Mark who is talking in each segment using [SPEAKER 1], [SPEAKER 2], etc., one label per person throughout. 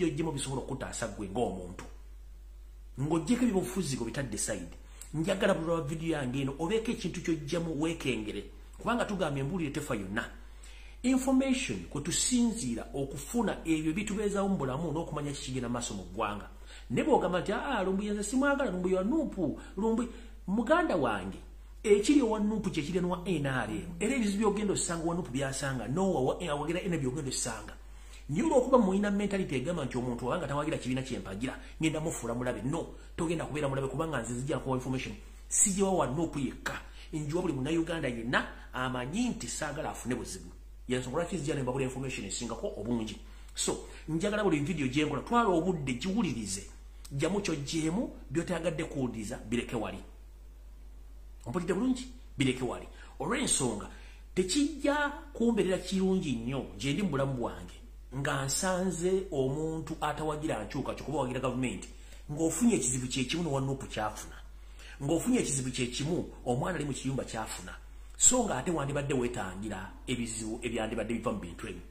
[SPEAKER 1] By'oggyemu bisobola okutaasa ggwe ng'omuntu ng'oggyeko ebyobufuzi gwe bitadde side. Njagala buli lwa vidiyo yange eno obeeko ekintu ky'oggyamu, weekengere, kubanga tugamba embuulire tefa yonna. Information kwe tusinziira okufuna ebyo bitubeezawo mu bulamu n'okumanya kikigenda maaso mu ggwanga. Ne bw'ogamba nti, "Aa, Lumbuye nze simwagala, Lumbuye wa NUP, Lumbuye muganda wange," ekiri owa NUP kyekiri n'owa NRM, era ebizibu by'ogenda osanga owa NUP byasanga n'owa awagira NRM by'ogenda osanga. Naye olwokuba mulina mentality egamba nti omuntu wabanga tawagira kibiina kyempagira, ngenda mufuula mulabe, no, togenda kubeera mulabe, kubanga nze zijja nkuwa information. Sigiwa wa NUP yekka, njiwa buli munnayuganda yenna amanyi nti saagala afune buzibu. Yensonga lwaki nzija ne mbabula information esingako obungi. So njagala buli video gyenkola, twala obudde giwulirize, jjamu ky'oggyeemu, by'otayagadde kuwuliriza bireke wali. Ompulidde bulungi? Bireke wali, olw'ensonga tekijja kumbeerera kirungi nnyo gye ndi mu bulamu bwange nga nsanze omuntu atawagira nkyuka kyokuba wagira gavumenti ng'ofunye ekizibu kyekimu n'owa NUP kyafuna, ng'ofunye ekizibu kyekimu omwana ali mu kiyumba kyafuna, so nga ate wandibadde weetangira ebizibu ebyandibadde biva mu bintu ebyo.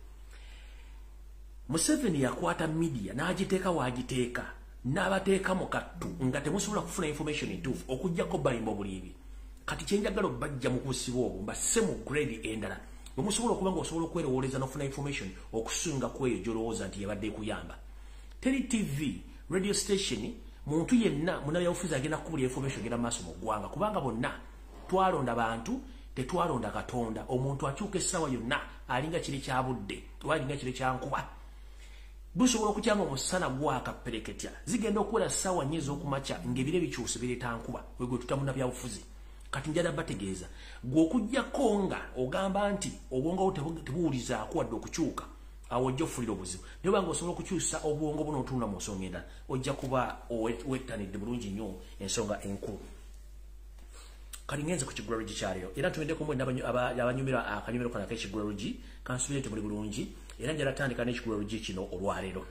[SPEAKER 1] Museveni yakwata media n'agiteeka waagiteeka, n'abateeka mu kattu nga temusobola kufuna information entuufu okuggyako balimba obuliibi. Kati kyenjagala obbajja mu kusiba obwo, mbasse mu grade endala bwe musobola okuba nga osobola okwerowooleza n'ofuna information okusinga ku eyo gy'olowooza nti yabadde ekuyamba. Teri TV, radio station, muntu yenna munnabyabufuzi agenda kukubulira information egenda maaso mu ggwanga, kubanga bonna twalonda bantu, tetwalonda Katonda. Omuntu akyuka essaawa yonna, alinga kiri kya budde oba alinga kiri kya nkuba. Busobola okukyanga omusana gwaka pereketya, zigenda okuwera ssaawa 4 ez'okumakya ng'ebire bikyuse, bireeta nkuba. Wegwe tuta munnabyabufuzi. Kati njala bategeeza, gwe okugjako nga ogamba nti obwongo bwo tebuwulizaako wadde okukyuka, awo ojja ofulira obuzibu. Naye obanga osobola okukyusa obwongo bwo n'otunula mu nsonga endala, ojja kuba wettanidde bulungi nnyo ensonga enkulu. Kati ngenze ku kigulalogi kyaleero, era ntumiddeko mwenna abanyumira akanyumiro kano ak'ekigulalogi. Kansuubire nti muli bulungi, era njala tandika n'ekigulalogi kino olwaleero.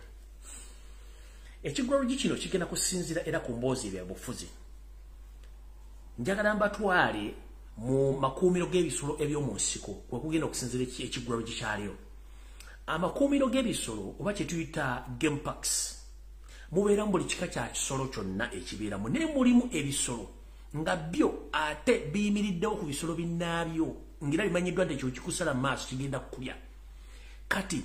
[SPEAKER 1] Ekigulalogi kino kigenda kusinziira era ku mboozi ebyabufuzi. Njagala mbatwale mu makuumiro g'ebisolo eby'omu nsiko, kwe kugenda okusinziira ekigulalogi kyaleero. Amakuumiro g'ebisolo oba kye tuyita game parks mubeeramu buli kika kya kisolo kyonna ekibeeramu, naye mulimu ebisolo nga byo ate biyimiriddewo ku bisolo binnaabyo, ng'era bimanyiddwa nti ekyo kikusala mu maaso kigenda kukulya. Kati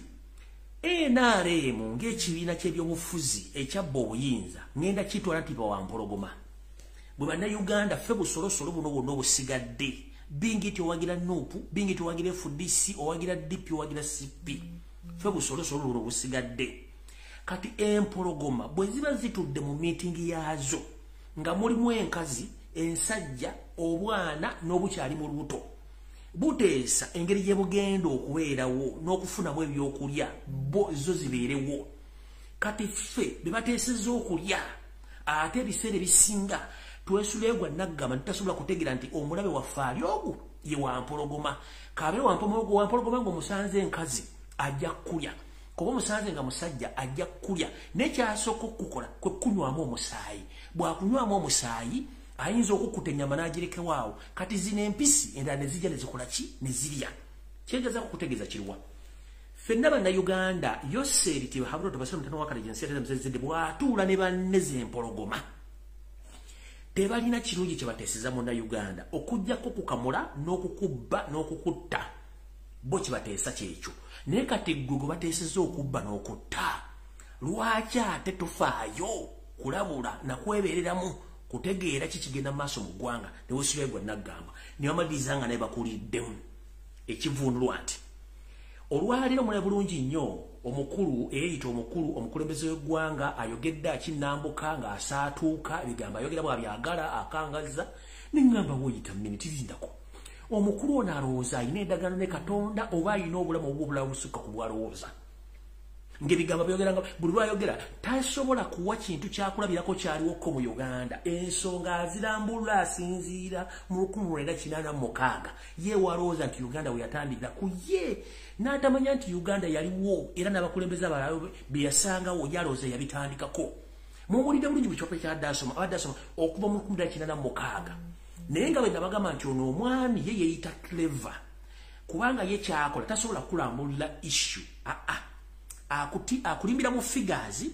[SPEAKER 1] NRM ng'ekibiina ky'ebyobufuzi ekyabba obuyinza, ngenda kitwala nti bawampologoma. Bwe bannayuganda ffe busolosolo buno bwonna obusigadde, bingi ti owagira NUP, bingi ti owagira FDC, owagira DP, owagira CP, ffe busolosolo buno obusigadde. Kati empologoma bwe ziba zitudde mu miitingi yaazo nga mulimu enkazi, ensajja, obwana n'obukyali mu lubuto, buteesa engeri gye bugenda okubeerawo n'okufunamu ebyokulya bo zo zibeerewo. Kati ffe be bateesezza okulya, ate ebiseera ebisinga twesulayo gwa naggamba, tutasobola kutegeera nti omulabe waffe ali ogu ye wampologoma. Kabe wampologoma ng'omusanze enkazi, ajja kukulya, kuba omusanze nga musajja, ajja kukulya. Naye kyasooka okukukola kwe kunywamu omusaayi. Bw'akunywamu omusaayi, ayinza okukkuta ennyama n'agirekewaawo. Kati zino empisi endala ne zijja ne zikola ki? Ne zirya. Kyengezaako kutegeeza kiruwa? Ffenna Bannayuganda, Yoseeri Tibahabulwa Tobasira mutano wa Kalegensi Mzezedde bw'atuula ne banne z'empologoma, tebalina kirungi kye bateeseza Munnayuganda okuggyako kukamula n'okukubba n'okukutta. Bo kye bateesa kyekyo. Naye kati ggwe gwe bateeseza okubba n'okutta, lwaki ate tofaayo kulabula nakwebereramu kutegeera ki kigenda mu maaso mu ggwanga? Ne weesulayo gwa naggamba ne bamaliriza nga naye bakuliddemu. Ekivuunulwa nti olwaleero mulabe bulungi nnyo omukulu eyeyita omukulu omukulembeze w'eggwanga ayogedde akinnambuka ng'asaatuuka ebigambo, ayogera bw'abyagala, akangazza. Neŋŋamba, woyita miniti, lindako, omukulu ono alowooza alina endagaano ne Katonda oba alina obulamu oba obulamu busukka ku bwalowooza, ng'ebigambo byogera nga buli lwayogera tasobola kuwa kintu kyakulabirako kyaliwoko mu Uganda. Ensonga azirambulula asinziira mu 1986. Ye walowooza nti Uganda we yatandikira ku ye, n'atamanya nti Uganda yaliwo era n'abakulembeze abalala bye yasangawo yalowooza yabitandikako. Muwulidde bulungi mu kyapa ekyadde asoma, abadde asoma okuva mu 1986. Naye nga bwe nabagamba nti ono omwami ye yeeyita clever, kubanga ye kyakola tasobola kulambulula issue, aa Akulimbira mu figures,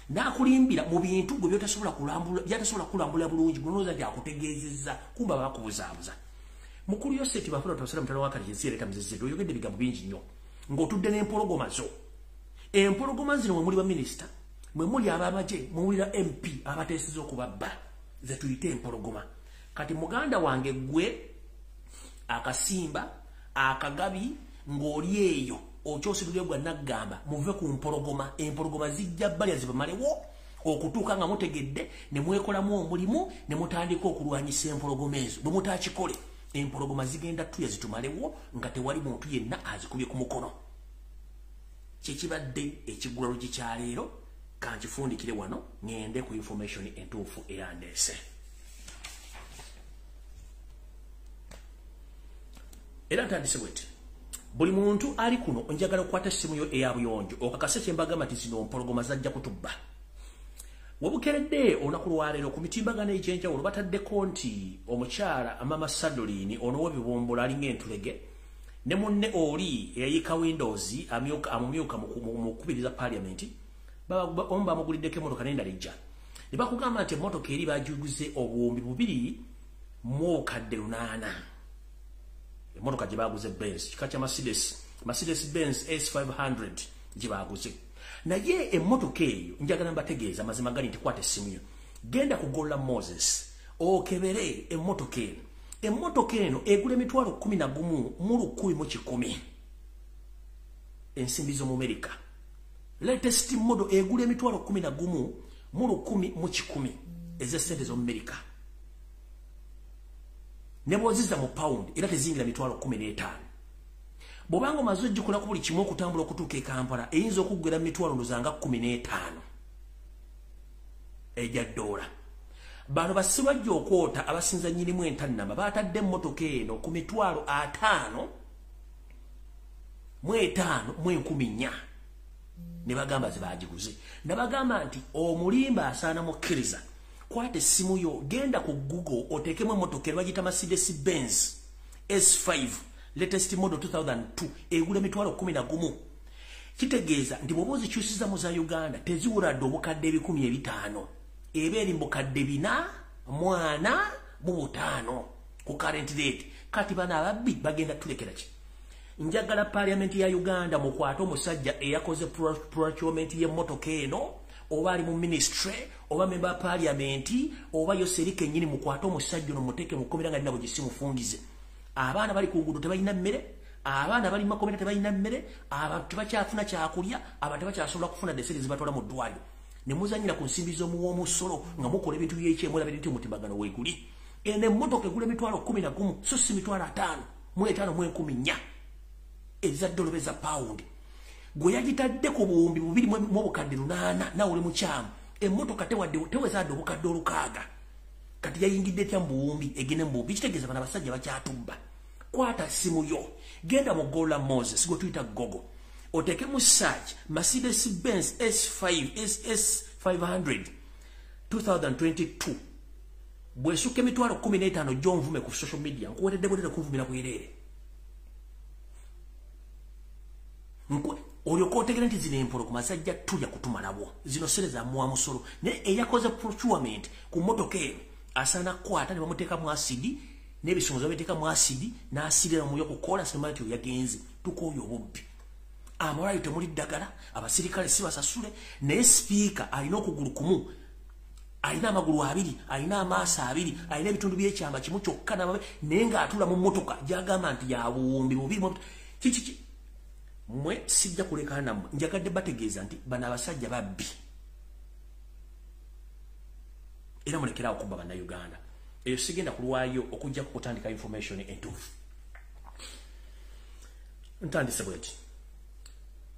[SPEAKER 1] n'akulimbira mu bintu gwe by'otasobola kulambula, by'atasobola kulambula bulungi, gw'olowooza nti akutegeezezza, kumba bakubuzaabuza. Mukulu Yoseti Bafula Tabasala mutala wa Kati ensi ereeta muzizze, oyogedde ebigambo bingi nnyo ng'otudde n'empologoma zo. Empologoma zino mwe muli baminisita, mwe muli ab'amagye, mwe muli ba MP abateesezza okubabba, ze tuyite empologoma. Kati muganda wange gwe akasimba akagabi ng'oli eyo okyosibulye gwa naggamba muve ku mpologoma. Empologoma zijja balya zibamalewo okutuuka nga mutegedde ne mwekolamu omulimu ne mutandika okulwanyisa empologoma ezo. Bwe mutakikole empologoma zigenda tuya zitumalewo nga tewali muntu yenna azikubye ku mukono. Kyekibadde ekigulalogi kya leero, kankifundikire wano ngende ku information entuufu eyandeese. Era ntandise bweti. Buli muntu ali kuno njagala okukwata essimu yo eya buyonjo okakase kye mbagamba nti zino mpologoma zajja kutubba. Webukeredde olunaku lwaleero ku mitimbagano egy'enjawulo bataddeko nti omukyala Mama Sadolini ono w'ebibumbulo alinga entulege ne munne oli eyayiika Windows amumyuka mu kukubiriza paalamenti omu bamuguliddeko emmotoka n'endala ejja. Ne bakugamba nti emmotoka eri bagiguze 2,800. Emmotoka gye baguze Benz, kika kya Mercedes Benz S500 gye baguze. Naye emmotoka eyo njagala mbategeeza amazima gali nti kwata essimu yo, genda ku Golla Moses okebere emmotoka eno. Emmotoka eno egula 11,100 ensimbi z'omu Amerika. Latest model egula 11,100 ez'essente z'omu Amerika. Ne bw'ozizza mu pound era tezingira 15,000. Bw'obanga omaze ogikola ku buli kimu okutambula okutuuka e Kampala eyinza okuggwera 15,000 egya ddoola. Bano basirwajja okwota abasinza nnyinimu entannama baatadde emmotoka eno ku 55,400 ne bagamba ze baagiguze. Ne bagamba nti omulimba asaana mukkiriza. Kwata essimu yo, genda ku Google oteekemu emmotoka eno bagiyita Mercedes Benz S5 latest model 2002 egula 11,000. Kitegeeza nti bw'oba ozikyusiza mu za Uganda teziwula dde obukadde 500,000, eba eri mu bukadde 445 ku current rate. Kati bano ababbi bagenda tulekera ki? Njagala paalamenti ya Uganda mukwate omusajja eyakoze procurement y'emmotoka eno, oba ali mu ministry oba member wa parliament oba yoseri kennyini, mukwate omusajja ono muteeke mu kkomera nga alina bwe Abaana bali ku nguudo tebalina mmere, abaana bali mu makomera tebalina mmere, abantu tebakyafuna kyakulya, abantu tebakyasobola kufuna deseri zibatwala mu ddwaliro. Ne muzannyira ku nsimbi z'omuwomusolo nga mukola ebintu by'ekyemulabire nti omutimbagano weeguli. Eno emmotoka egula 11,000 so si 55,400 eza ddoola eza pawundi. Gwe yagitadde ku 2,800 nawe oli mukyamu. Emmotoka teweza dde obukadde 600. Kati yayingidde etya mu buwumbi egende mu buwumbi? Kitegeeza bano abasajja bakyatubba. Kwata ssimu yo, genda mu Golla Moses gwe tuyita Gogo, oteekemu search Mercedes Benz S5 SS500 2022. Bw'esukka 15,000 gy'onvume ku social media, nkuweredde bwerere kunvumira bwereere. Olyoka otegere nti zino empologoma zajja tulya kutumalabwo. Zino ssente za muwa musolo. Naye eyakoze procurement ku mmotoka eno asaana kukwata ne bamuteekamu asidi n'ebisonzo babiteekamu asidi n'asirira mu kukola sinema nti yagenze. Tukooye obubbi. Amalwaliro temuli ddagala, abasirikale si basasule, naye sipiika alina okugulu kumu, alina amagulu abiri, alina amaaso abiri, alina ebitundu by'ekyama kimu kyokka naye ng'atuula mu mmotoka gy'agamba nti ya 2,200. Kiki mwe sijja kulekana nammwe, njagadde bategeeza nti bano abasajja babbi era mulekeraawo okubba Bannayuganda. Eyo sigenda kulwayo okujja kukutandika information entuufu. Ntandise bweti.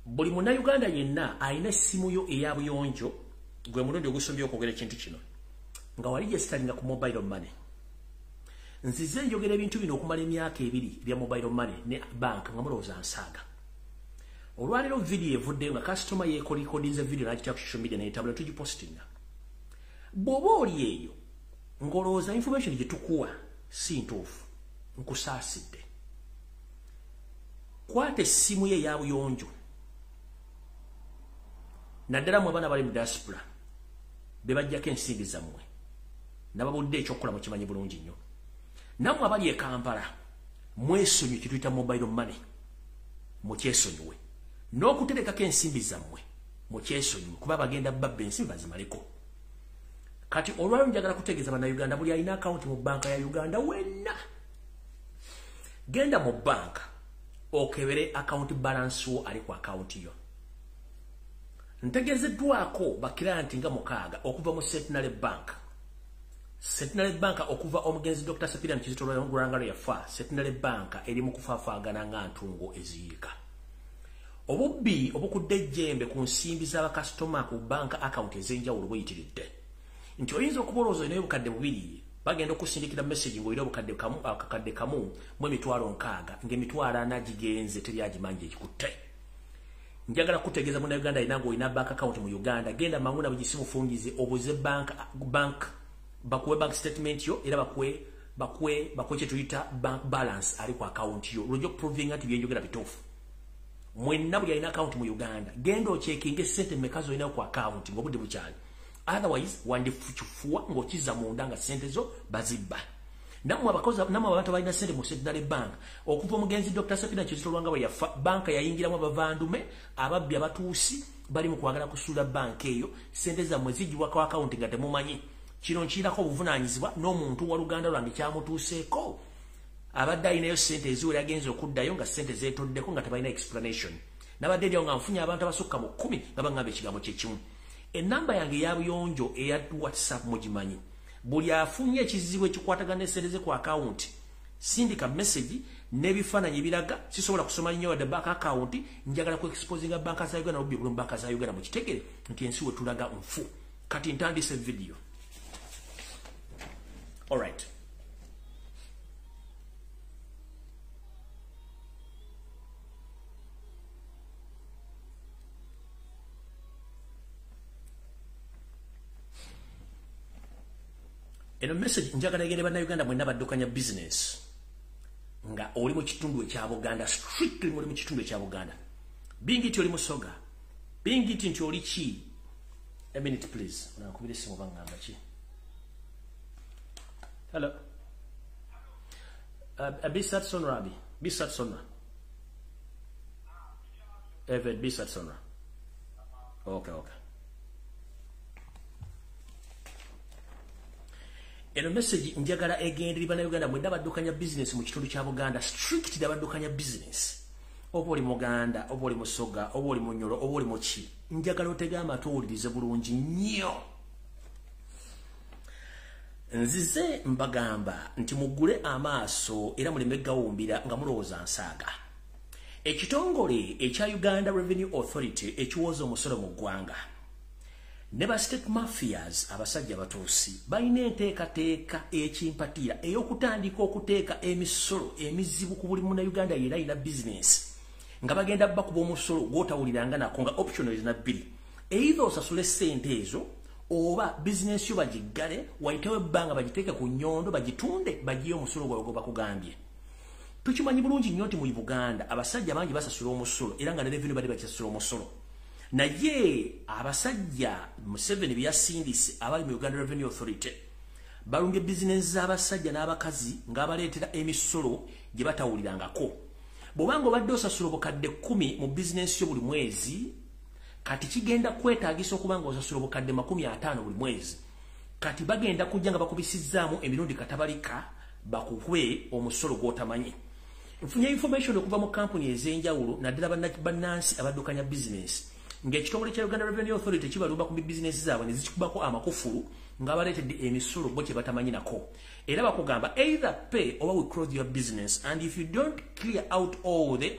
[SPEAKER 1] Buli Munnayuganda yenna alina essimu yo eya buyonjo, gwe mulundi ogusombye okwogera ekintu kino, nga wali gyesitalinga ku mobile money. Nzize njogera ebintu bino okumala emyaka 2 ebya mobile money ne bank nga mulowooza nsaaga. Olwaleero video evuddeyo nga kasitoma yeekolikodinze video n'agita ku social media n'etabula tugipostinga. Bw'oba oli eyo ng'olowooza information gye tukuwa si ntuufu, nkusaasidde. Kwata essimu ye eya buyonjo, Naddala mmwe abaana bali mu diaspora be bajjako ensimbi zammwe, nababudde ekyokukola mukimanyi bulungi nnyo. Nammwe abali e Kampala mwesonyiwe kye tuyita mobile money, mukyesonyiwe n'okuterekako ensimbi zammwe, mukyesonyiwe kuba bagenda babba ensimbi bazimaleko. Kati olwaleero njagala kutegeeza Bannayuganda, buli alina akawunti mu banka ya Uganda wenna, genda mu banka okebere account balance wo ali ku akawunti yo. Ntegeezeddwako bakiranti nga 6 okuva mu Centenary Bank. Centenary Bank okuva omugenzi Dr. Cyprian Kizito Lwanga yafa, Centenary Bank eri mu kufaafaagana nga ntungo eziyiika. Obubbi obukudde ejjembe ku nsimbi z'abakasitoma ku banka account ez'enjawulo buyitiridde. Nti oyinza okuba olowooza olinayo obukadde 2, bagenda okusindikira message ng'olina obukadde kamu, akakadde kamu mu 60,000, ng'emitwalo 40 gigenze teri agimanyi ekikutte. Njagala kutegeeza Munnayuganda alina ng'olina bank account mu Uganda, genda mangu na bugisimu fungize obuze bank bakuwe bank statement yo, era bakuwe kye tuyita bank balance ali ku account yo, lwojja okuprovinga nti byenjogera bituufu. Mwenna buli alina account mu Uganda, genda ochekinge ssente mmeka z'olina ku account ng'obudde bukyali. Otherwise wandifukifuwa ng'okiza munda nga ssente zo bazibba. Nammwe abantu abalina ssente mu Centenary Bank, okuva omugenzi Dr. Cyprian Kizito Lwanga bwe yafa, banka yayingiramu abavandume, ababbi, abatuusi bali mu kwagala kusuula banka eyo. Ssente zammwe zigibwako akawunti nga temumanyi. Kino nkirako obuvunaanyizibwa n'omuntu wa luganda lwange kyamutuuseeko, abadde alinayo ssente eziwera, agenze okuddayo nga ssente zeetoddeko nga tebalina explanation. Nabadde eryawo nga nfunye abantu abasukka mu 10 nga baŋŋamba ekigambo kye kimu. Ennamba yange eya buyonjo eya WhatsApp mugimanyi. Buli afunye ekizibu ekikwatagana n'essente ze ku akawunti, sindika message n'ebifaananyi ebiraga. Sisobola kusoma nnyo wadde bank account, njagala ku exposinga banka za Uganda n'obubbi obuli mu banka za Uganda, mukitegere nti ensi we tulaga nfu. Kati ntandise video. Alright. Eno message njagala egende Bannayuganda mwenna baddukanya business nga oli mu kitundu ekya Buganda, strictly oli mu kitundu ekya Buganda. Bingiti oli Musoga, bingiti nti oli ki? A minute please. Nankubira essimu baŋŋamba ki? Hello. Bisat Sonra, Bisat Sonra. Evet, Bisat Sonra. Okay, okay. Eno message njagala egende Bannayuganda mwenna baddukanya business mu kitundu kya Buganda, strictly abaddukanya business. Oba oli Muganda, oba oli Musoga, oba oli Munyoro, oba oli Muki. Njagala otege amatu owulirize bulungi nnyo. Nzize mbagamba nti muggule amaaso era muleme gawumbira nga mulowooza nsaaga. Ekitongole ekya Uganda Revenue Authority ekiwooza omusolo mu ggwanga ne ba state mafias abasajja batuusi balina enteekateeka ekimpatiira ey'okutandika okuteeka emisolo emizibu ku buli Munnayuganda yena alina bizinensi, nga bagenda bakuba omusolo gw'otawuliranga nako, nga option ezina 2. Either osasule ssente ezo oba bizinensi yo bagiggale, wayitewo ebbanga bagiteeke ku nnyondo bagitunde bagiye omusolo gwabwe gwe bakugambye. Tukimanyi bulungi nnyo nti mu Buganda abasajja bangi basasula omusolo era nga ne revenue bali bakisasula omusolo. Naye abasajja Museveni bye yasindise abali mu Uganda Revenue Authority balumbye bizinensi z'abasajja n'abakazi ng'abaleetera emisolo gye batawulirangako. Bw'obanga obadde osasula obukadde 10 mu bizinensi yo buli mwezi, kati kigenda kwetaagisa okuba nga osasula obukadde 50 buli mwezi. Kati bagenda kujja nga bakubisizzaamu emirundi katabalika bakuwe omusolo gw'otamanyi. Nfunye information okuva mu kampuni ez'enjawulo naddala bannansi abaddukanya bizinensi, ng'ekitongole kya Uganda Revenue Authority kibalumba ku bizinensi zaabwe ne zikikubako amakufulu ng'abaleetedde emisolo bo kye batamanyi nako. Era bakugamba either pay or we close your business, and if you don't clear out all the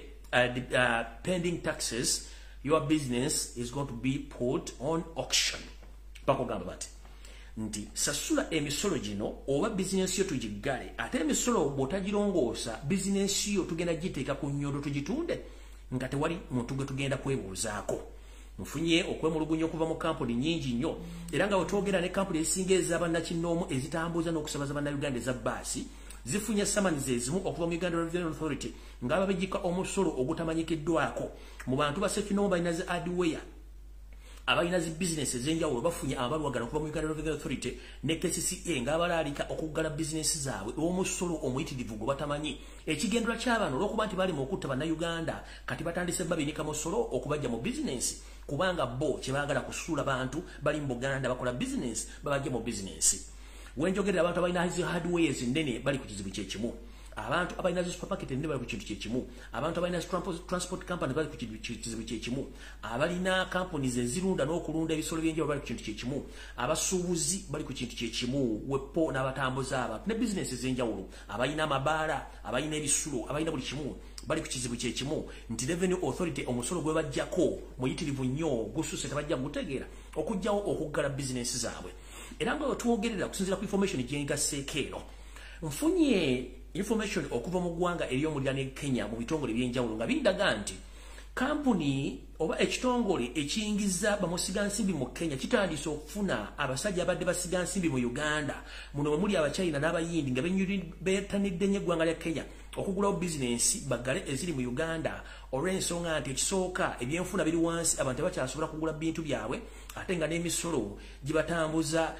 [SPEAKER 1] pending taxes, your business is going to be put on auction. Bakugamba bati nti sasula emisolo gino oba bizinensi yo tugiggale, ate emisolo bw'otagirongoosa bizinensi yo tugenda giteeka ku nnyondo tugitunde nga tewali muntu gwe tugenda kwebuuzaako. Nfunye okwemulugunya okuva mu kampuni nnyingi nnyo, era nga wetwogera ne kampuni ezisinga ez'abannakinnoomu ezitambuza n'okusabaza Bannayuganda eza bbaasi zifunye summons ezimu okuva mu Uganda Revenue Authority ng'ababijjika omusolo ogutamanyikiddwako. Mu bantu ba ssekinnoomu balina zi hardware, Abalina zi business ez'enjawulo bafunye amabaluwa gano okuva mu Uganda Revenue Authority ne KCCA ng'abalaalika okuggala bizinesi zaabwe omusolo omuyitirivu gwe batamanyi. Ekigendera ky'abano olw'okuba nti bali mu okutta Bannayuganda, kati batandise babinika musolo okubajja mu bizinesi, kubanga bo kye baagala kusuula bantu bali mu Buganda bakola bizinesi, babajja mu bizinesi. Wenjogerera, abantu abalina zi hardwares nnene bali ku kizibu kyekimu, abantu abalina zi supermarket ennene bali ku kintu kyekimu, abantu abalina zi transport company bali ku kizibu kyekimu, abalina companies ezirunda n'okulunda ebisolo by'enjawulo bali ku kintu kyekimu, abasuubuzi bali ku kintu kyekimu, wepo n'abatambuza abantu ne bizinesi ez'enjawulo, abalina amabaala, abalina ebisulo, abalina buli kimu bali ku kizibu kyekimu, nti Revenue Authority omusolo gwe bajjako muyitirivu nnyo, gususe, tebajja gutegeera okugjawo okuggala bizinesi zaabwe. Era nga wetwogerera, okusinziira ku information gyengasseeko eno, nfunye information okuva mu ggwanga ery'omuliraano e Kenya mu bitongole ebyenjawulo nga bindaga nti kampuni oba ekitongole ekiyingiza bamusigansimbi mu Kenya kitandise okufuna abasajja abadde basigansimbi mu Uganda. Muno mwe muli Abachina n'Abayindi nga beetanidde nnyo eggwanga lya Kenya okugulawo bizinensi baggale eziri mu Uganda, olw'ensonga nti ekisooka, ebyenfuna biri wansi, abantu tebakyasobola kugula bintu byabwe, ate nga n'emisolo gibatambuza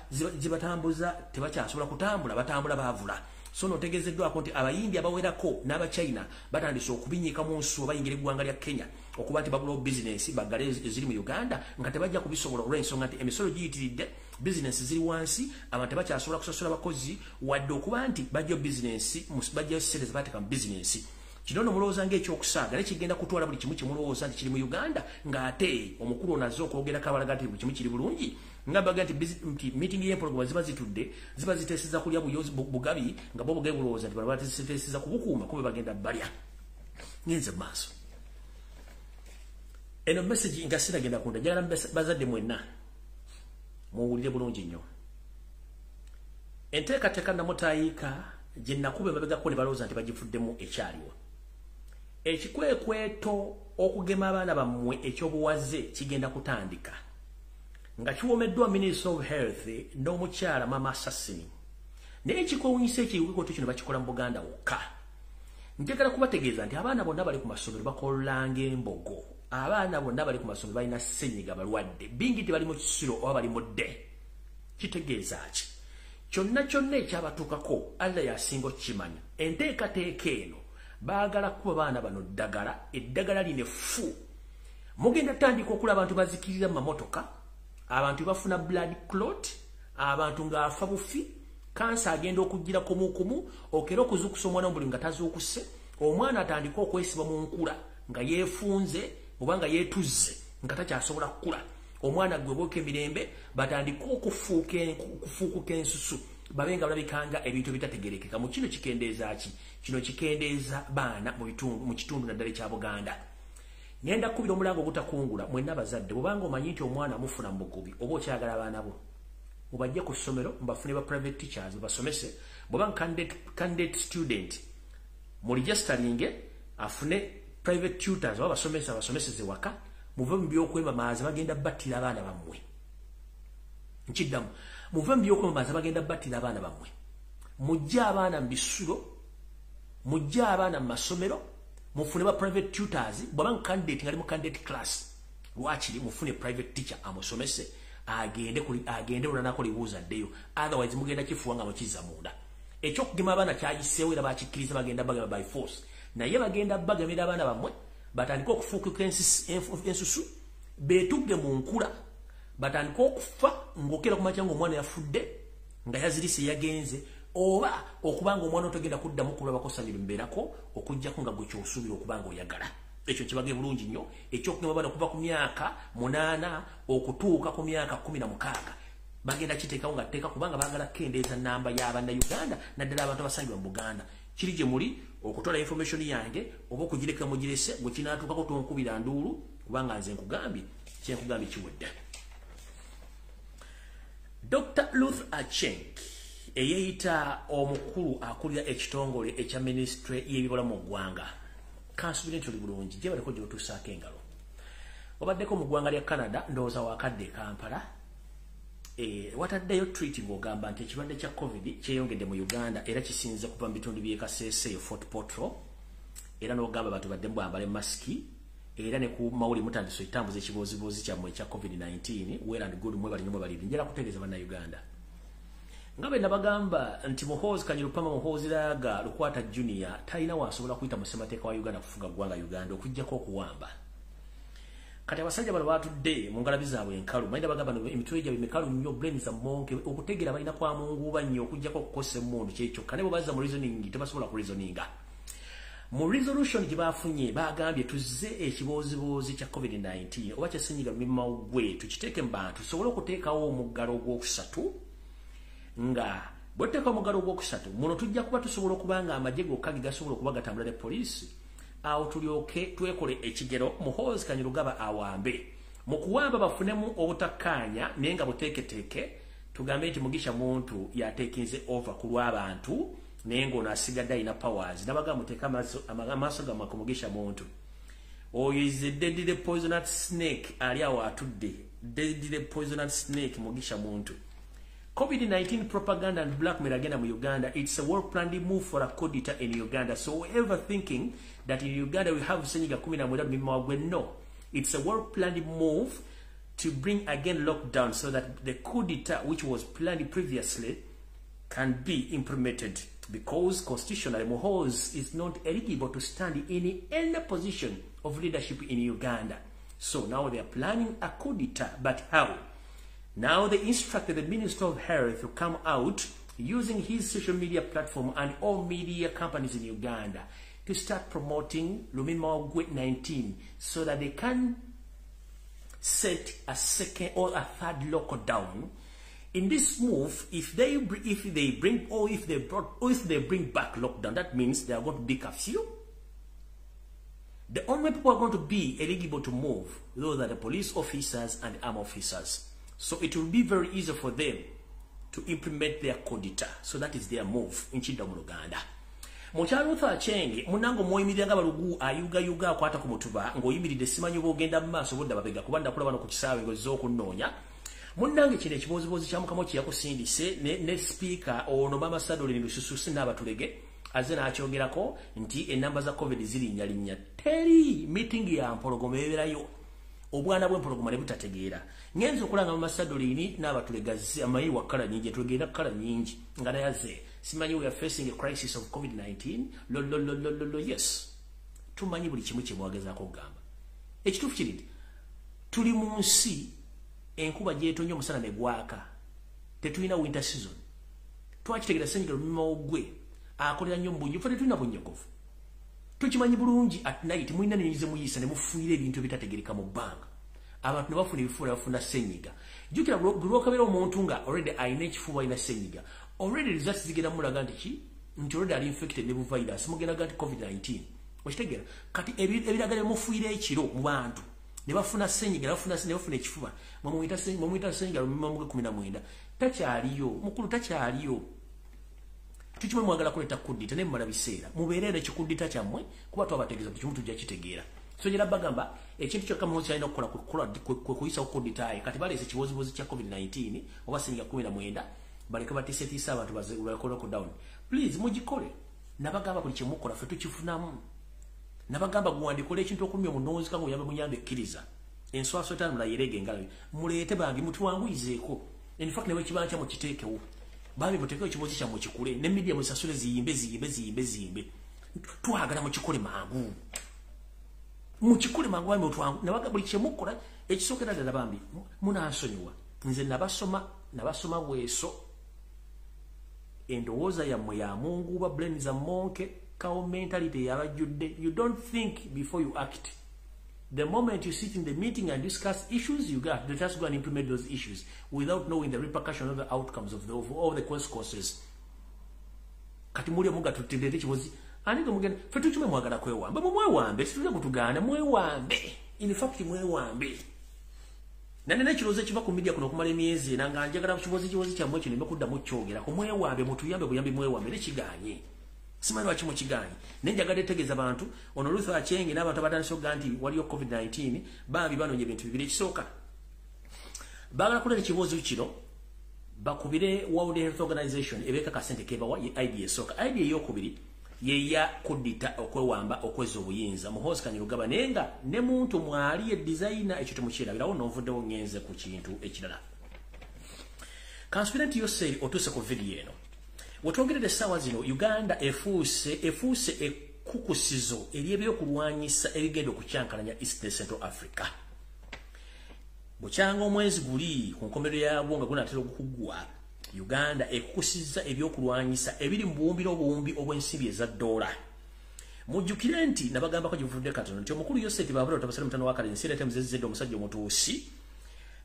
[SPEAKER 1] tebakyasobola kutambula, batambula baavula. So notegeezeddwako nti Abayindi abawerako n'Abachina batandise okubinyika mu nsuwa bayingira eggwanga lya Kenya okuba nti bagulawo bizinensi baggale eziri mu Uganda, nga tebajja kubisobola olw'ensonga nti emisolo giyitiridde, bizinensi ziri wansi, abantu tebakyasobola kusasula bakozi wadde okuba nti bajjayo bizinensi, bajjayo ssente zebateeka mu bizinensi. Kino nno mulowooza ng'ekyokusaaga, naye kigenda kutwala buli kimu kyemulowooza nti kiri mu Uganda, ng'ate omukulu ono azze okwogerako abalaga nti buli kimu kiri bulungi, nga baga nti meeting y'empologoma ziba zitudde, ziba ziteeseza kulya bugabi, nga bo bugabi bulowooza nti bano bateeseza kubukuuma, kumbe bagenda balya. Ngenze mu maaso. Eno message nga sinagenda kunda, njagala bazadde mwenna muwulire bulungi nnyo. Enteekateeka namutayiika gye nakuba emabegako ne balowooza nti bagivuddemu ekyaliwo. Ekikwekweto okugema abaana bammwe ekyobuwaze kigenda kutandika nga kiwomeddwa Minister of Health n'omukyala Mama Assassin. Naye ekikwewunyisa, ekikwekweto kino bakikola mu Buganda wokka. Njagala kubategeeza nti abaana bonna bali ku masomero bakololanga embogo, abaana bonna bali ku masomero balina ssenyiga, balwadde bingi, tebali mu kisiro oba bali mu dde. Kitegeeza ki? Kyonna kyonna ekyabatuukako, Allah yasinga okukimanya. Enteekateeka eno baagala kuba baana bano ddagala, eddagala lino effu. Mugenda tandika okulaba abantu bazikirira mu mamotoka, abantu bafuna blood clot, abantu ng'afa bufi, kansa agenda okugira kumukumu, okera okuzukusa omwana buli nga tazuukuse, omwana atandika okwesiba mu nkula nga yeefunze oba nga yeetuzze nga takyasobola kukula. Omwana gwe bwoka emirembe, batandika okufuukuka ensusu, babe nga balabikanga ebintu ebitategerekeka. Mu kino kikendeeza ki? Kino kikendeeza baana mu kitundu naddala ekya Buganda. Ngenda kukubira omulango ogutakungula mwenna abazadde. Bwobanga omanyi nti omwana amufuna mu bugubi oba okyagala abaana bo, mubajje ku ssomero, mubafune ba private teachers basomese. Bw'oba candidate student, muregisteringe afune private tutors oba basomesa basomeseze waka. Muve mu byokwemamaaza, bagenda battira abaana bammwe. Nkiddamu, muve mu byokwemamaaza, bagenda battira abaana bammwe. Mujje abaana mu bisulo, mujje abaana mu masomero, mufune ba private tutors. Bw'aba candidate nga ali mu candidate class, lwakiri mufune private teacher amusomese, agende lulanako libuuza addeyo. Otherwise mugenda kifuwa nga mukizza munda. Ekyokugema abaana kyayiseewo era bakikkiriza, bagenda bagema by force, naye bagenda bagemera abaana bammwe batandike okufuukuka ensusu, beetugge mu nkula, batandike okufa ng'okeera kumakya ng'omwana yafudde nga yazirise yagenze, oba okuba nga omwana otogenda kuddamu kulabako sanyu mbeerako, okuggyako nga gwe kyosuubira okuba nga oyagala. Ekyo kibage bulungi nnyo. Ekyokugema abaana okuva ku myaka 8 okutuuka ku myaka 16 bagenda kiteekawo nga tteeka, kubanga baagala kukendeeza namba y'Abannayuganda, naddala abantu abasangibwa mu Buganda. Kiri gye muli okutwala information yange oba okugireka mugirese. Gwe kinaatuukako tonkubira nduulu, kubanga nze nkugambye, kyenkugambye kiwedde. Dr Ruth Acheng, eyeeyita omukulu akulira ekitongole ekya minisitule y'ebyobulamu mu ggwanga, kansubire nti oli bulungi gye baliko gy'otuusaako engalo. Obaddeko mu ggwanga lya Canada, ndowooza wakadde e Kampala. Wataddeyo tweet ng'ogamba nti ekirwadde kya COVID kyeyongedde mu Uganda era kisinze kuva mu bitundu by'e Kaseese eyo Fort Portal, era n'ogamba abantu baddemu bambale masiki. Era ne ku mawuli mutandise ekitambuza ekibozibozi kyammwe ekya COVID-19. Well and good, mwebali nnyo mwebali. Njala kutegeeza Bannayuganda nga bwe nabagamba nti Muhoozi Kanyirupama Muhoozi Laaga Lukwata Junior talina wasobola kuyita mu ssemateeka wa Uganda kufuga ggwanga Uganda okuggyako okuwamba. Kati abasajja bano batudde mu ngalabi zaabwe enkalu, manyi nabagamba emitwe gyabwe mikalu nnyo, brains monke, okutegeera balina kwa munguuba nnyo okuggyako okukosa emmundu kyekyokka, ne bwe bazza mu reasoning tebasobola ku reasoninga. Mu resolution gye bafunye bagambye tuzze ekibooziboozi kya COVID-19 oba kya ssenyiga mimawugwe tukiteeke mu bantu tusobole okuteekawo omuggalo ogwokusatu. Nga bwe tuteeka omuggalo ogwokusatu muno tujja kuba tusobola okuba nga amagye gokka ge gasobola okuba gatambula ne poliisi, awo tulyoke twekole ekigero Muhoozi Kanyirugaba awambe. Mu kuwamba bafunemu obutakkaanya naye nga buteeketeeke, tugambe nti Mugisha Muntu yateekinze over ku lw'abantu naye ng'ono asigadde alina powers. Nabagamba muteeke amaaso gammwe ku Mugisha Muntu. Oyo is a deadly poisonous snake, ali awo atudde, deadly poisonous snake Mugisha Muntu. COVID-19 propaganda and blackmail agenda mu Uganda, it's a well-planned move for a coup d'etat in Uganda. So whoever thinking that in Uganda we have senyiga 19 mimawagwe, no. It's a well-planned move to bring again lockdown so that the coup d'etat which was planned previously can be implemented. Because constitutionally Muhoozi is not eligible to stand in any position of leadership in Uganda. So now they are planning a coup d'etat, but how? Now they instructed the Minister of Health to come out using his social media platform and all media companies in Uganda to start promoting Lumimawugwe 19 so that they can set a second or a third lockdown. In this move, if they bring back lockdown, that means they are going to be curfew. The only people who are going to be eligible to move, those are the police officers and armed officers. So it will be very easy for them to implement their coup d'etat. So that is their move in Chinda mu Uganda. Mukyala Ruth Achenge munango mwoyimirira nga balugu ayugayuga akwata ku mutuba ng'oyimiridde simanyi oba ogenda mu maaso bodda babega kuba ndakulaba no ku kisaawe ng'ozze okunnoonya. Munnange kino ekibozibozi kya Mukama kye yakusindise ne speaker ono Mama Sadolin Lususu n'abatulege azze n'akyogerako nti ennamba za COVID zirinnya linnya. Teri meeting ya mpologoma ebeerayo. Obwana bw'empologoma ne butategeera. Ngenze okulanga Mama Sadolin n'abatulege azze amayi wa kkala nnyingi, tugenda kkala nnyingi nga naye azze. Simanyi we are facing a crisis of COVID-19. Lo lo lo lo lo yes. Tumanyi buli kimu kye mwagezaako okugamba. Ekituufu kiri nti tuli mu nsi enkuba gy'etonnya omusana ne gwaka. Tetulina winter season. Twakitegeera ssenyiga Lumimawugwe akolera nnyo mu bunyogovu, tetulina bunyogovu. Tukimanyi bulungi at night mulina nnyingi ze muyisa ne mufuuyira ebintu ebitategeereka mu bbanga. Abantu ne bafuna ebifuba bafuna ssenyiga. Jjukira lw'okabera omuntu nga already alina ekifuba alina ssenyiga. Already results zigenda mulaga nti ki? Nti already ali infected ne bu virus. Mugenda ga nti COVID-19. Okitegeera? Kati ebiragala mufuuyira ekiro mu bantu ne bafuna ssenyiga, ne bafuna ekifuba. Mumuyita ssenyiga Lumimawugwe 19. Takyaliyo, mukulu takyaliyo. Tukimanyi mwagala kuleeta coup d'etat naye mumala biseera. Mubeere n'eki coup d'etat kyammwe kuba twabategeeza buli kimu tujja kitegeera. So njala bagamba ekintu kyokka Muhoozi ky'alina okukola kwe kuyisawo coup d'etat ye. Kati baleese ekibozibozi kya COVID-19 oba ssenyiga 19 baleke batiisetiise abantu bakole lockdown. Please mugikole. Nabagamba buli kye mukola ffe tukifunamu. Nabagamba guwandikole ekintu okulumya omunoonzi kange oyambe muyambe ekkiriza. Enswaso etaano mulayerege engalo. Muleete bange mutuwanguyizeeko. In fact ne bwe kiba nkya mukiteekewo. Bambi muteekewo ekibozi kyammwe kikule ne media musasule ziyimbe ziyimbe ziyimbe ziyimbe. Twagala mukikole mangu. Mukikole mangu bambi mutwangu. Nabaga buli kye mukola ekisookera ddala bambi munansonyiwa. Nze nabasoma bweso. Endowooza yammwe ya munguba, brains za monke, cow mentality yabajjudde. You don't think before you act. The moment you sit in the meeting and discuss issues, you got to just go and implement those issues without knowing the repercussions of the outcomes of all the consequences. Kati muli omuga tutendere ekibozi ani ge mugenda ffe tukime mwagala kwewamba mumwewambe situze kutugaana mwewambe. In fact mwewambe. Nane n'ekirowoozo ekiva ku media kuno okumala emyezi ena nga njagala kibozi kyammwe kino nneme kuddamu kyogerako. Mwewambe mutuyambe buyambi mwewambe nekigaanye. Simanyi lwaki mukigaanye. Naye njagadde tegeeza bantu ono Ruth Achenge n'abantu abatandise okugaa nti waliyo COVID-19 bambi banoonya ebintu bibiri. Ekisooka baagala kuleeta ekibuuzo kino bakubire World Health Organization ebeeka kasente kebawa ye idea esooka. Idea eyokubiri Yeya kudita okwewamba okweza obuyinza. Muhoozi Kainerugaba nenga ne muntu mwali ye designer ekyo temukyerabirawo n'ovuddewo ngenze ku kintu ekirala. Conspirant Yoseri otuuse ku video eno. Wetwogerera essaawa zino Uganda efuuse ekkukusizo ery'ebyokulwanyisa ebigenda okukyankalanya East ne Central Africa. Bukyanga omwezi guli ku nkomerero yaagwo nga gunaatera okuggwa, Uganda ekukusizza ebyokulwanyisa ebiri mu buwumbi n'obuwumbi obw'ensimbi eza ddoola. Mujjukire nti nabagambako gye buvudde katono nti omukulu Yoseri Tibuhaburwa Tabasira mutano wa Kalensi era Mzezedde omusajja omutuusi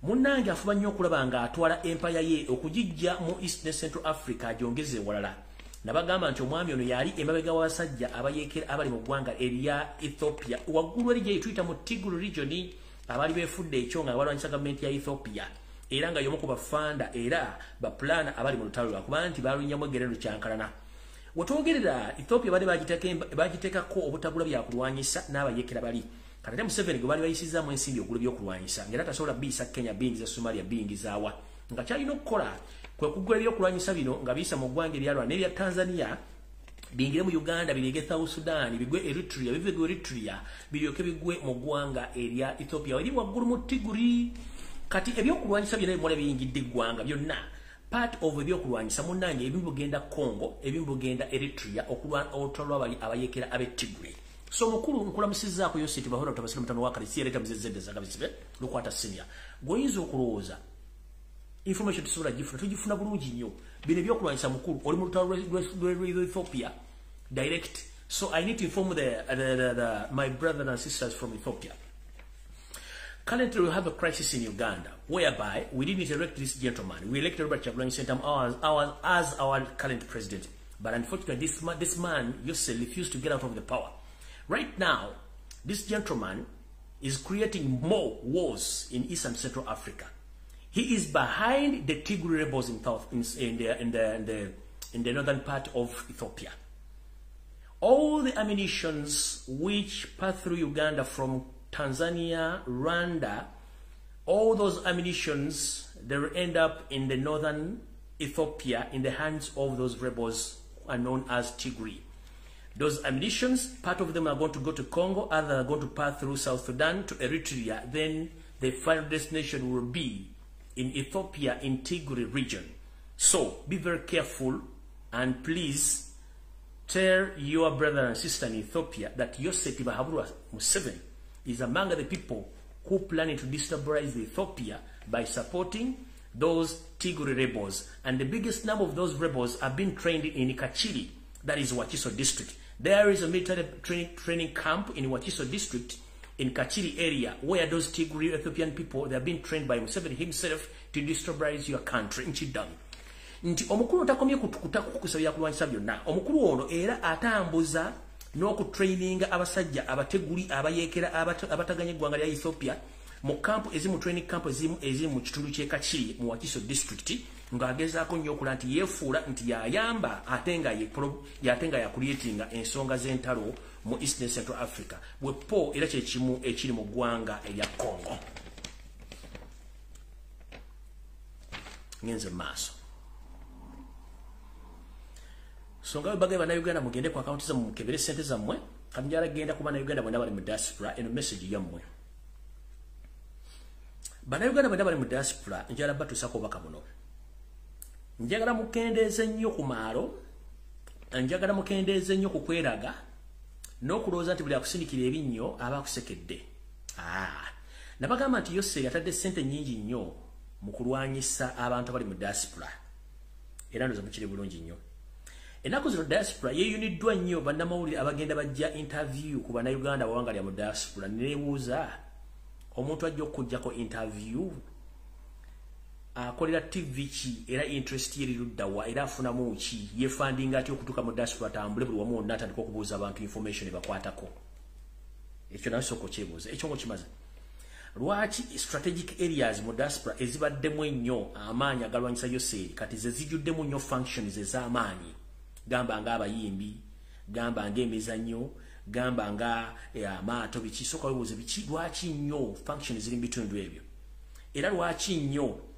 [SPEAKER 1] munnange afuba nnyo okulaba ng'atwala empaya ye okugijja mu East ne Central Africa agyongeze ewalala. Nabagamba nti omwami ono yali emabega w'abasajja abayeekera abali mu ggwanga erya Ethiopia waggulu eri gye tuyita mu Tigray region abaali beefudde ekyo nga balwanyisa gavumenti ya Ethiopia era nga y'omu ku bafanda era bapulaana abali mu lutalo lwakuba nti baalunnyamu eggere lukyankalana. Wetwogerera Ethiopia baali bagiteekako obutagula byakulwanyisa n'abayeekera bali. Kati ate Museveni gwe baali bayisizaamu ensimbi ogula ebyokulwanyisa ng'era tasobola biyisa Kenya, biyingiza Somalia, biyingiza wa. Nga kyalina okukola kwe kugula ebyokulwanyisa bino nga biyisa mu ggwanga erya Rwanda n'erya Tanzania biyingire mu Uganda, birege South Sudan, bigwe Eritrea, bive ku Eritrea biryoke bigwe mu ggwanga erya Ethiopia eri waggulu mu Tigray. Kati ebyokulwanyisa byonna bimala biyingidde eggwanga byonna. Part of ebyokulwanyisa munnange ebimu bigenda Congo, ebimu bigenda Eritrea olutalo lw'abali abayeekera ab'e Tigray. So mukulu nkulamusizzaako Yoseri Tibuhaburwa Tabasira mutano wa Kalensi era Mzezedde Zagabisibe lukwata senior. Gw'oyinza okulowooza information tusobola gifuna, tugifuna bulungi nnyo. Bino ebyokulwanyisa mukulu oli mu lutalo lw'e Ethiopia direct. So I need to inform the my brothers and sisters from Ethiopia. Currently, we have a crisis in Uganda whereby we didn't elect this gentleman. We elected Robert Kyagulanyi Ssentamu as our current president. But unfortunately, this man, Yoseri, refused to get out of the power. Right now, this gentleman is creating more wars in East and Central Africa. He is behind the Tigray rebels in the northern part of Ethiopia. All the ammunitions which pass through Uganda from Tanzania, Rwanda, all those ammunitions, they will end up in the northern Ethiopia in the hands of those rebels who are known as Tigray. Those ammunitions, part of them are going to go to Congo, others are going to pass through South Sudan to Eritrea. Then the final destination will be in Ethiopia, in Tigray region. So be very careful and please tell your brother and sister in Ethiopia that Yoseri Tibuhaburwa Museveni is among the people who planning to destabilize Ethiopia by supporting those Tigray rebels. And the biggest number of those rebels have been trained in Kachiri, that is Wakiso district. There is a military training camp in Wakiso district in Kachiri area where those Tigray Ethiopian people, they have been trained by Museveni himself to destabilize your country. Nchidam. Nti omukulu takomye kukusa byakulwanyisa byonna. Omukulu ono era atambuza n'okutraininga abasajja abateguli abayeekera abataganya eggwanga lya Ethiopia mu camp ezimu, training camp ezimu eziri mu kitundu ky'e Kakiri mu Wakiso district, ng'agezaako nnyo okulaba nti yeefuula nti yayamba ate nga yakuliyetinga ensonga z'entalo mu East and Central Africa. Bwepo era kye kimu ekiri mu ggwanga erya Congo. Ngenze mu maaso. So nga bwe bannayuganda mugende ku akawunti zammwe mukebere ssente zammwe. Kati njagala genda ku bannayuganda bonna bali mu diaspora, eno message yammwe. Bannayuganda bonna bali mu diaspora, njagala batuusaako obubaka buno. Njagala mukendeeze nnyo ku maalo, njagala mukendeeze nnyo ku kweraga n'okulowooza nti buli akusindikira ebinnyo aba akusekedde. Nabagamba nti Yoseri atadde ssente nnyingi nnyo mu kulwanyisa abantu abali mu diaspora. Era ndowooza mukiri bulungi nnyo. Ennaku zino diaspora yeeyuniddwa nnyo bannamawulire abagenda bajja interview ku bannayuganda abawangalira mu diaspora. Neebuuza omuntu ajja okuggyako interview akolera TV ki, era interest ye eri ludda wa, era afunamu ki, yeefandinga atya okutuuka mu diaspora atambule buli wamu wonna atandika okubuuza abantu information ebakwatako. Ekyo nawe sooka okyebuuza. Ekyo ng'okimaze. Lwaki strategic areas mu diaspora ezibaddemu ennyo amaanyi agalwanyisa Yoseri kati ze zijjuddemu nnyo functions ez'amaanyi, gamba ng'abayimbi, gamba ng'emizannyo, gamba nga amaato, biki? Sooka weebuuze biki, lwaki nnyo functions ziri mu bitundu ebyo, era lwaki nnyo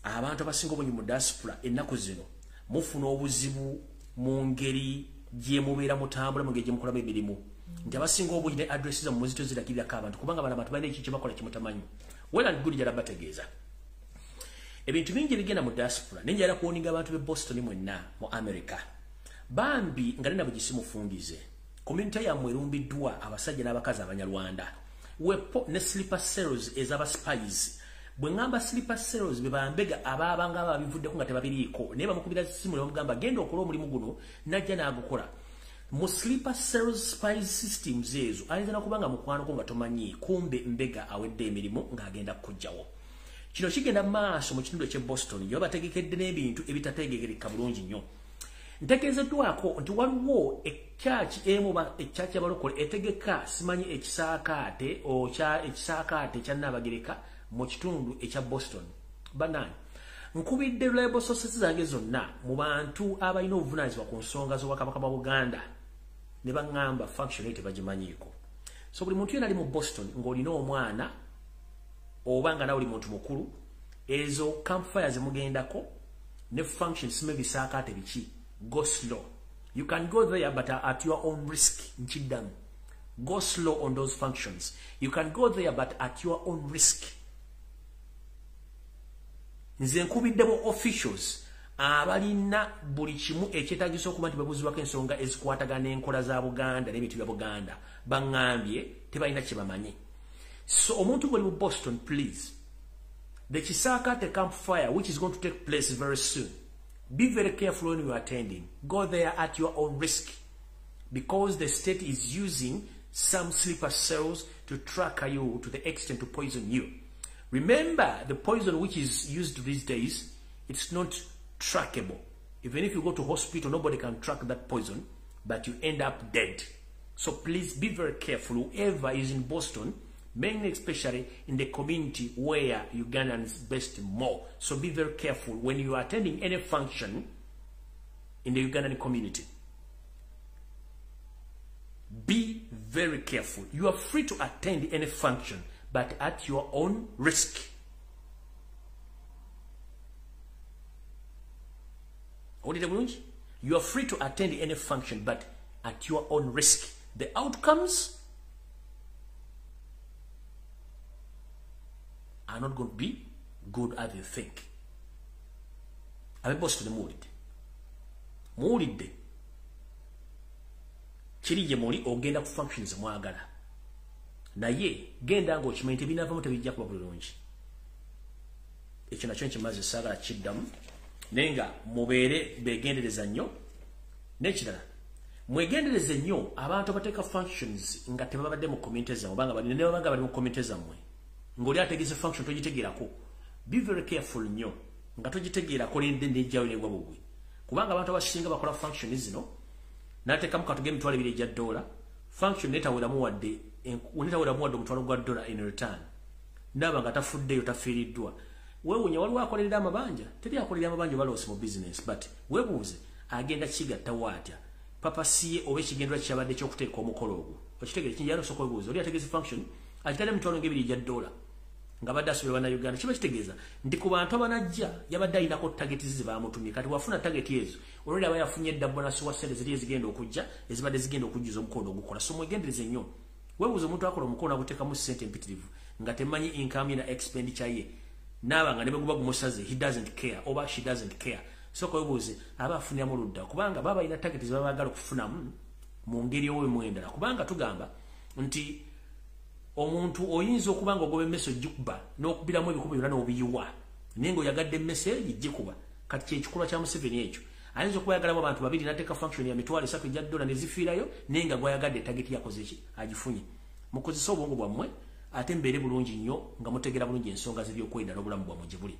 [SPEAKER 1] abantu abasinga obungi mu diaspora ennaku zino mufuna obuzibu mu ngeri gye mubeera mutambula, mu ngeri gye mukolamu emirimu, nti abasinga obungi ne address zammwe muzito ziragirirako abantu, kubanga bano abantu balina ekintu kye bakola kyemutamanyi. Well and good, njala bategeeza ebintu bingi ebigenda mu diaspora, naye njala kuwoninga abantu b'e Boston mwenna mu America. Bambi nga nina bwe community yammwe erumbiddwa abasajja n'abakazi Abanyarwanda wepo ne sleeper cells ez'aba spies. Bwe ŋŋamba sleeper cells, be bambega abaabanga ababivuddeko nga tebabiriiko, naye bamukubira simu ne bamugamba genda okole omulimu guno, najja n'agukola. Mu sleeper cells spy systems ezo ayinza nakuba nga mukwanoko nga tomanyi, kumbe mbega awedde emirimu ng'agenda kukugjawo. Kino kigenda maaso mu kitundu eky'e Boston gye babategekedde n'ebintu ebitategeerekeka bulungi nnyo. Ntegeezeddwako nti waliwo ekyaki emu oba ekyaki y'abalokole etegeka simanyi ekisaakaate ekisaakaate ekya Nnaabagereka mu kitundu ekya Boston. Bannange, nkubidde reliable sources zange zonna mu bantu abalina obuvunaanyizibwa ku nsonga z'Obwakabaka bwa Buganda ne baŋŋamba function eyo tebagimanyiiko. So buli muntu yenna ali mu Boston ng'olina omwana oba nga nawe oli muntu mukulu, ezo campfire zemugendako ne function sime bisaakaate biki, go slow. You can go there but at your own risk. Nkiddamu, go slow on those functions. You can go there but at your own risk. Nze nkubiddemu officials abalina buli kimu ekyetaagisa okuba nti babuuzibwako ensonga ezikwatagana n'enkola za Buganda n'ebintu bya Buganda, baŋŋambye tebalina kye bamanyi. So omuntu ng'oli mu Boston, please, the Kisaakaate campfire which is going to take place very soon, be very careful when you are attending. Go there at your own risk, because the state is using some sleeper cells to track you to the extent to poison you. Remember, the poison which is used these days, it's not trackable. Even if you go to hospital, nobody can track that poison, but you end up dead. So please be very careful. Whoever is in Boston, mainly especially in the community where Ugandans best more. So be very careful when you are attending any function in the Ugandan community. Be very careful. You are free to attend any function, but at your own risk. You are free to attend any function, but at your own risk. The outcomes are not going to be good as you think. Abe Boston muwulidde. Muwulidde. Kiri gye muli ogenda ku functions mwagala. Naye genda ng'okimanyi tebinaavamu tebijja kuba bulungi. Ekyo nakyo nkimaze, saagala kiddamu. Naye nga mubeere beegendereza nnyo. N'ekirala, mwegendereze nnyo abantu abateeka functions nga tebabadde mu community zammwe, obanga bali ne babanga bali mu community zammwe. Ng'oli ategese function togitegeerako. Be very careful nnyo nga togitegeerako n'ejjayo negwa bugwi. Kubanga abantu abasinga bakola function zino n'ateekamu katuge $2,000 egya dola, function netaweramu wadde $1,000 in return. Naaba nga tafuddeyo tafiiriddwa. Weewuunya waliwo akolerera amabanja, teri akolerera amabanja oba loss mu business, but weebuuze agenda kigattawo atya purpose ye oba ekigendera kyabadde ky'okuteeka omukolo ogwo. Okitegeera kinjala osooka weebuuze oli ategese function agitadde $2,000 egya dola nga badde asuubira Bannayuganda. Kiba kitegeeza nti ku bantu abanajja yabadde alinako target ze baamutumye. Kati wafuna target ezo olwedi aba yafunye edda bonus wa ssente ziri ezigenda okujja ezibadde zigenda okujjuza omukono ogukola. So mwegendereze nnyo. Weebuuze omuntu akola omukono aguteekamu ssente empitirivu nga temanyi income ye na expenditure ye, naaba nga ne bwe guba gumusaze he doesn't care oba she doesn't care. Sooka weebuuze aba afuniramu ludda, kubanga baba balina target ze baba baagala okufunamu mu ngeri owemu endala. Kubanga tugamba nti omuntu oyinza okuba nga ogoba emmese ogikuba n'okubiramu ebikuba byonna n'obiyiwa, naye ng'oyagadde emmese gikuba. Kati kyekikolwa kya Museveni ekyo. Ayinza okuba ayagalamu abantu babiri n'ateeka function ya $3,000 egya dola ne zifiirayo, naye nga gw'ayagadde target yakoze ki agifunye. Mukozese obwongo bwammwe ate mbeere bulungi nnyo nga mutegeera bulungi ensonga z'ebyokwerinda n'obulamu bwammwe gye buli.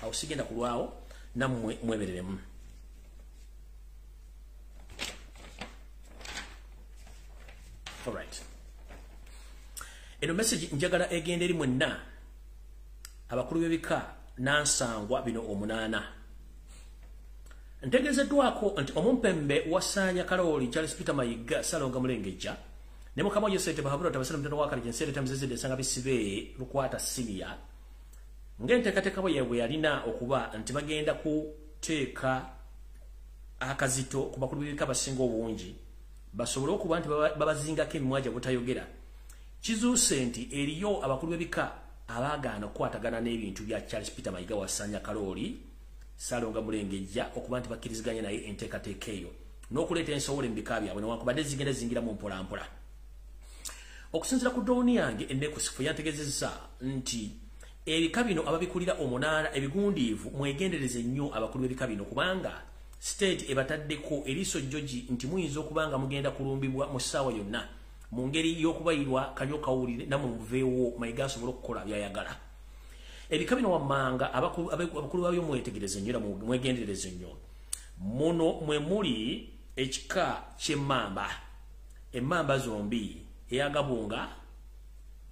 [SPEAKER 1] Awo sigenda kulwawo, nammwe mwebereremu. All right. Eno message njagala egenda eri mwenna abakulu b'ebika nansangwa bino 8. Ntegeezeddwako nti omumpembe wasaanya Kalooli Charles Peter Mayiga Ssalonga Mulengejja ne mukama Yosete Bahabura tabasala mutano wa Kale Jensere Tamzezede Nsanga Bisibe Lukwata Senior ng'enteekateeka bwe yalina okuba nti bagenda kuteeka akazito ku bakulu b'ebika abasinga obungi basobole okuba nti babazingako emimwa gya butayogera. Kizuuse nti eriyo abakulu b'ebika abaagaana okukwatagana n'ebintu bya Charles Peter Mayiga Wasanya Kalooli Ssalonga Mulengejja okuba nti bakkiriziganya naye enteekateeka eyo n'okuleeta ensowole mu bika byabwe newankubadde zigenda zingiramu mpolampola. Okusinziira ku drone yange enekusifu yantegeezezza nti ebika bino ababikulira omunaana ebigundiivu mwegendereze nnyo abakulu b'ebika bino, kubanga state ebataddeko eriiso jjogi nti muyinza okuba nga mugenda kulumbibwa mu ssaawa yonna mu ngeri y'okubayirwa kanywa kawulire nammwe muveewo Mayiga asobole okukola by'ayagala. Ebika bino wammanga abakulu babyo mwetegereze nnyo era mwegendereze nnyo. Muno mwe muli ekika ky'emmamba, emmamba zombi eyagabunga,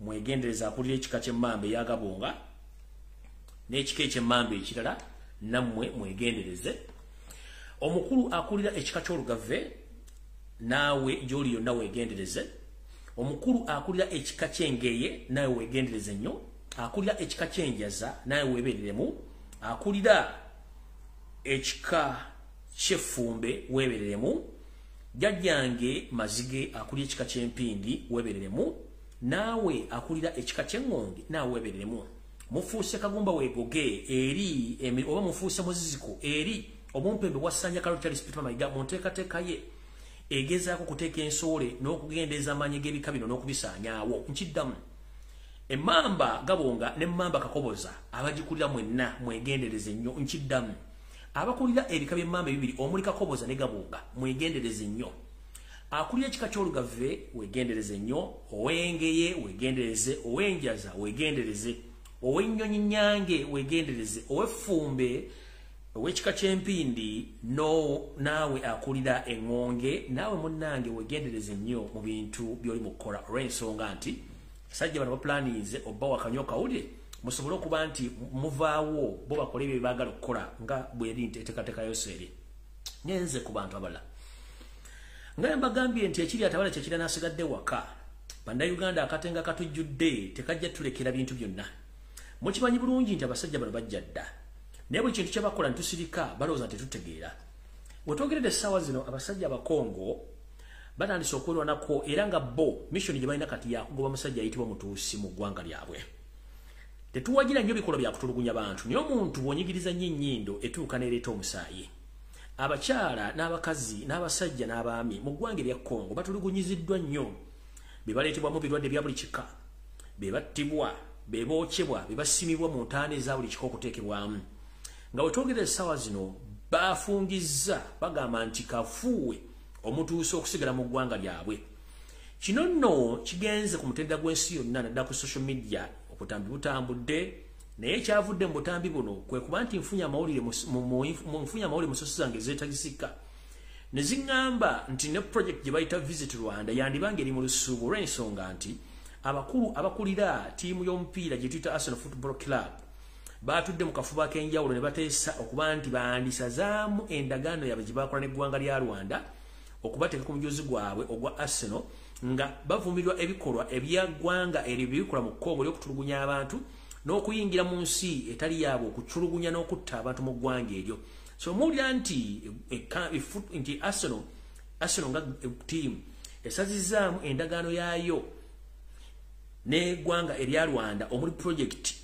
[SPEAKER 1] mwegendereza akulira ekika ky'emmamba eyagabunga n'ekika eky'emmamba ekirala nammwe mwegendereze. Omukulu akulira ekika ky'olugave naawe gy'oli yonna weegendereze. Omukulu akulira ekika ky'engeye naawe weegendereze nnyo. Akulira ekika ky'enjaza naawe weebereremu. Akulira ekika ky'effumbe weebereremu. Jjajjange Mazige akulira ekika ky'empindi weebereremu. Naawe akulira ekika ky'eŋŋonge naawe weebereremu. Mufuuse kagumba weegoge eri oba mufuuse muziziko eri obumpembe bwa Ssanja Kalooli Charles Peter Mayiga mu nteekateeka ye egezaako okuteeka ensowole n'okugendeeza amaanyi g'ebika bino n'okubisaanyaawo. Nkiddamu, emmamba Gabonga n'emmamba Kakoboza abagikulira mwenna mwegendereze nnyo. Nkiddamu, abakulira ebika by'emmamba ebibiri omuli Kakoboza ne Gabonga mwegendereze nnyo. Akulira ekika ky'olugave weegendereze nnyo, ow'engeye weegendereze, ow'enjaza weegendereze, ow'ennyonyi nnyange weegendereze, ow'effumbe, ow'ekika ky'empindi naawe akulira eŋŋonge naawe munnange weegendereze nnyo mu bintu by'oli mu kukola, olw'ensonga nti basajja bano baplanize obba wakanywa kawulire musobole okuba nti muvaawo bo bakole ebyo bye baagala okukola nga bweri nti enteekateeka yose eri. Ngenze ku bantu abalala nga mbagambye nti ekiri atabala kyekira n'asigadde waka. Bannayuganda akatenga katujjudde tekajja tulekera bintu byonna. Mukimanyi bulungi nti abasajja bano bajja dda, naye buli kintu kye bakola ntusirika balowooza nti tetutegeera. Wetwogeredde essaawa zino abasajja Abakongo batandise okwerwanako era nga bo mission gye balina kati yakugoba musajja ayitibwa Mutuusi mu ggwanga lyabwe. Tetuwagira nnyo bikolwa bya kutulugunya bantu, naye omuntu bw'onyigiriza nnyo ennyindo etuuka n'ereeta omusaayi. Abakyala n'abakazi n'abasajja n'abaami mu ggwanga erya Kongo batulugunyiziddwa nnyo, be baleetebwamu birwadde bya buli kika, be battibwa, be bookyebwa, be basimibwa mu ntaana eza buli kika okuteekebwamu. Nga wetwogerera essaawa zino bafungizza bagamba nti kafuuwe omutuusi okusigala mu ggwanga lyabwe. Kino nno kigenze ku mutendera gw'ensi yonna naddala ku social media, obutambi butambudde, naye ekyavudde mu butambi buno kwe kuba nti nfunye amawulire mu sosi zange ezeetagisika ne ziŋŋamba nti ne project gye bayita Visit Rwanda yandibanga eri mu lusuubo, olw'ensonga nti abakulu abakulira ttiimu y'omupiira gye tuyita Arsenal Football Club batudde mu kafubo ak'enjawulo ne bateesa okuba nti bandisazaamu endagaano yaabwe gye bakola n'eggwanga lya Rwanda okubateeka ku mujuzi gwabwe ogwa Arsenal, nga bavumirwa ebikolwa ebyaggwanga eryo bikola mu Kongo ly'okutulugunya abantu n'okuyingira mu nsi etali yaabwe okutulugunya n'okutta abantu mu ggwanga eryo. So muwulira nti Arsenal nga ttiimu esazizzaamu endagaano yaayo n'eggwanga erya Rwanda omuli project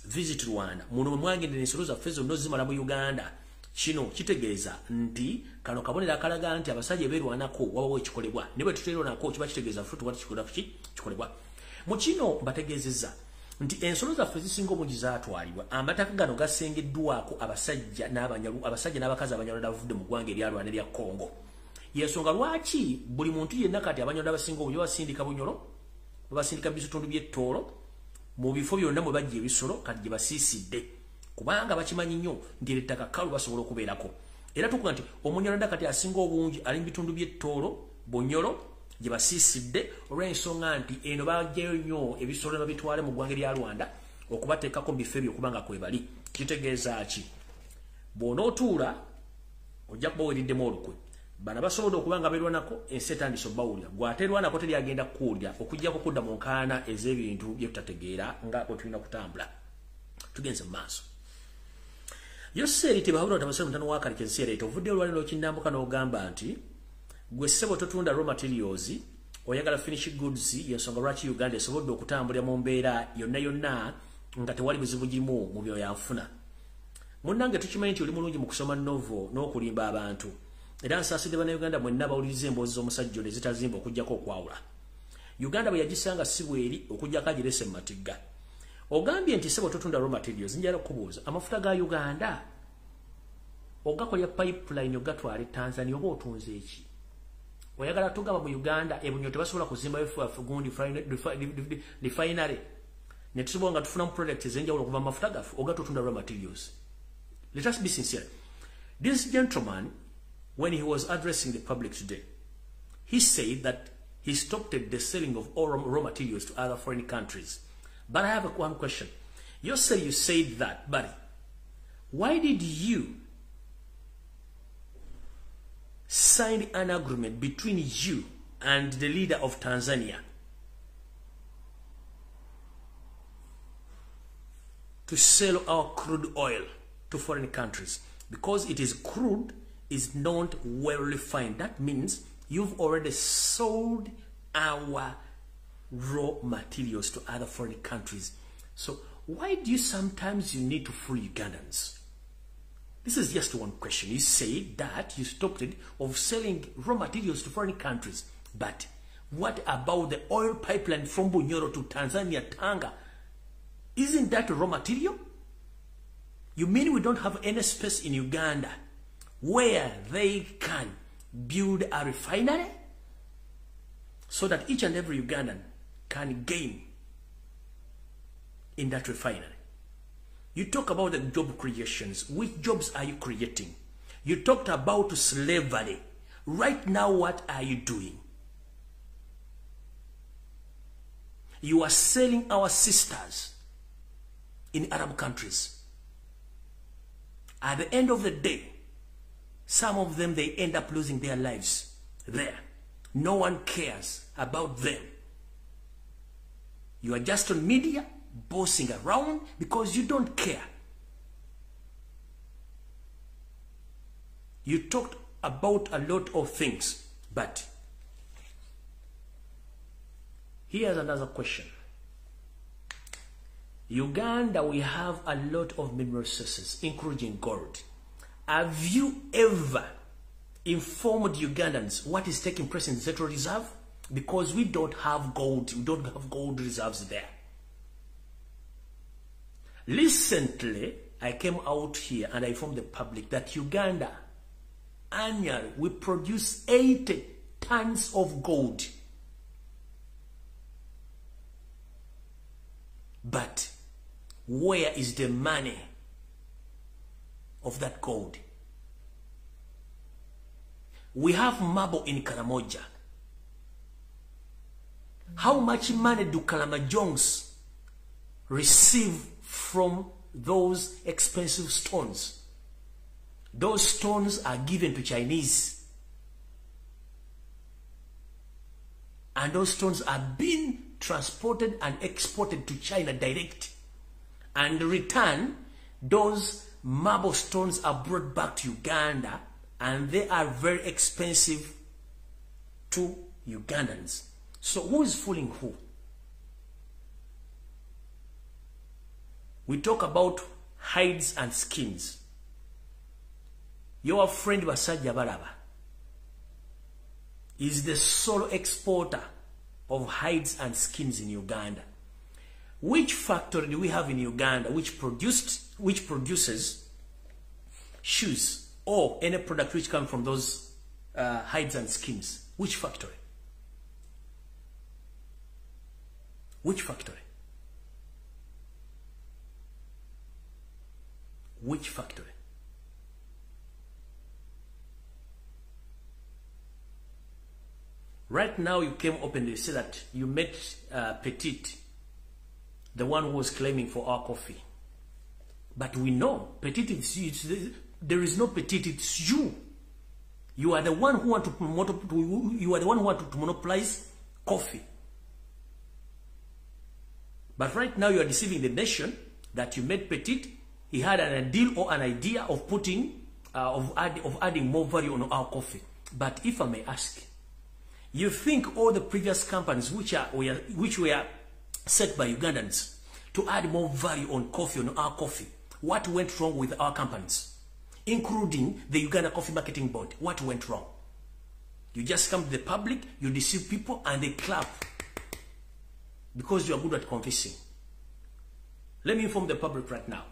[SPEAKER 1] Visit Rwanda. Muno mwagendera ensolo zaffe zonna zimala mu Uganda. Kino kitegeeza nti kano kabonero akalaga nti abasajja beerwanako wabawo ekikolebwa, ne bwe tuteerwanako kiba kitegeeza ffe tuba kikolebwa. Mu kino mbategeezezza nti ensolo zaffe zisinga obungi zaatwalibwa. Amataka gano gasengeddwako abasajja n'abakazi Abanyarwanda abavudde mu ggwanga erya Rwanda erya Kongo. Y'ensonga lwaki buli muntu yenna kati Abanyarwanda abasinga obungi babasindika Bunyoro, babasindika bitundu by'Ettooro, mu bifo byonna mwe bajja ebisolo kati gye basiisidde, kubanga bakimanyi nnyo nti ettaka kkalu basobola okubeerako. Era tukuga nti Omunyarwanda kati asinga obungi ali mu bitundu by'Ettooro, Bunyoro gye basiisidde, olw'ensonga nti eno baggyayo nnyo ebisolo ne babitwale mu ggwanga erya Rwanda okubateekako mu bifo ebyo kubanga kwe bali. Kitegeeza ki? Bw'onootuula ojja kuba weeriddemu olukwe. Bano basobodde okuba nga beerwanako, ensi etandise obbawulira. Gw'ateerwanako teri agenda kukuwulira okuggyako kudda mu nkaana ez'ebintu bye tutategeera nga bwe tulina kutambula. Tugenze mu maaso. Yoseri tebahura tabasema mtano waka likensiere tovudde olwaliro kinambuka n'ogamba nti gwe ssebo totunda raw materials oyagala finish goods yensonga lwaki Uganda esobodde okutambulira mu mbeera yonna yonna nga tewali buzibu gimu mu byoyanfuna. Munnange tukimanyi nti oli mulungi mu kusoma novel n'okulimba abantu. Era nsaasidde bannayuganda mwenna bawuliriza emboozi z'omusajja ono ezitazimba okuggyako okwawula. Uganda bwe yagisanga si bweri okuggyako agirese mu matigga. Ogambye nti ssebo totunda raw materials, njagala okubuuza amafuta ga Uganda ogakolya pipeline ogatwala e Tanzania oba otunze eki? Oyagala tugaba mu Uganda ebunyo tebasobola kuzimba gundi refinery ne tusobola nga tufuna products ez'enjawulo okuva mu mafuta gaffe ogatotunda raw materials. Let us be sincere. This gentleman, when he was addressing the public today, he said that he stopped the selling of all raw materials to other foreign countries. But I have one question. You say you said that, but why did you sign an agreement between you and the leader of Tanzania to sell our crude oil to foreign countries? Because it is crude, is not well refined. That means you've already sold our raw materials to other foreign countries. So why do you sometimes you need to fool Ugandans? This is just one question. You say that you stopped it of selling raw materials to foreign countries, but what about the oil pipeline from Bunyoro to Tanzania, Tanga? Isn't that raw material? You mean we don't have any space in Uganda where they can build a refinery so that each and every Ugandan can gain in that refinery? You talk about the job creations. Which jobs are you creating? You talked about slavery. Right now, what are you doing? You are selling our sisters in Arab countries. At the end of the day, some of them, they end up losing their lives there. No one cares about them. You are just on media, bossing around because you don't care. You talked about a lot of things, but here's another question. Uganda, we have a lot of mineral resources, including gold. Have you ever informed Ugandans what is taking place in the Central Reserve? Because we don't have gold. We don't have gold reserves there. Recently, I came out here and I informed the public that Uganda, annually, we produce 80 tons of gold. But where is the money of that gold? We have marble in Karamoja. How much money do Karamajongs receive from those expensive stones? Those stones are given to Chinese. And those stones are being transported and exported to China direct. And return, those marble stones are brought back to Uganda, and they are very expensive to Ugandans. So who is fooling who? We talk about hides and skins. Your friend Basajja Balaba is the sole exporter of hides and skins in Uganda. Which factory do we have in Uganda which produces shoes or any product which come from those hides and skins? Which factory? Which factory? Which factory? Right now you came up and you said that you met Petit, the one who was claiming for our coffee. But we know Petit, there is no Petit, it's you. You are the one who want to promote, you are the one who want to monopolize coffee. But right now you are deceiving the nation that you met Petit He had an deal or an idea of putting, of adding more value on our coffee. But if I may ask, you think all the previous companies which were set by Ugandans to add more value on coffee, on our coffee, what went wrong with our companies, including the Uganda Coffee Marketing Board? What went wrong? You just come to the public, you deceive people, and they clap because you are good at confessing. Let me inform the public right now.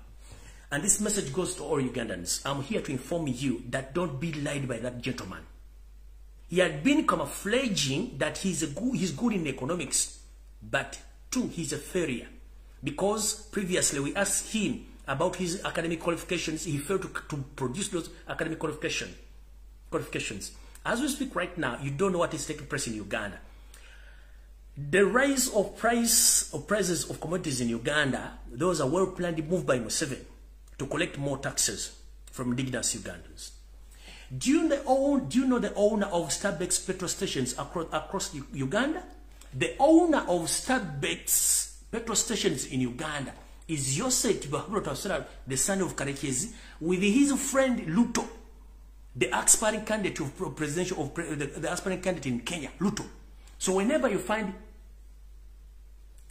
[SPEAKER 1] And this message goes to all Ugandans. I'm here to inform you that don't be lied by that gentleman. He had been camouflaging that he's good in economics, but two, he's a failure. Because previously we asked him about his academic qualifications, he failed to produce those academic qualifications. As we speak right now, you don't know what is taking place in Uganda. The rise of prices of commodities in Uganda, those are well-planned move by Museveni to collect more taxes from indigenous Ugandans. Do you know the owner of Starbucks petrol stations across Uganda? The owner of Starbucks petrol stations in Uganda is Yosef Tibuhaburwa, the son of Karekezi, with his friend Luto, the aspiring candidate of presidential of the aspiring candidate in Kenya, Luto. So whenever you find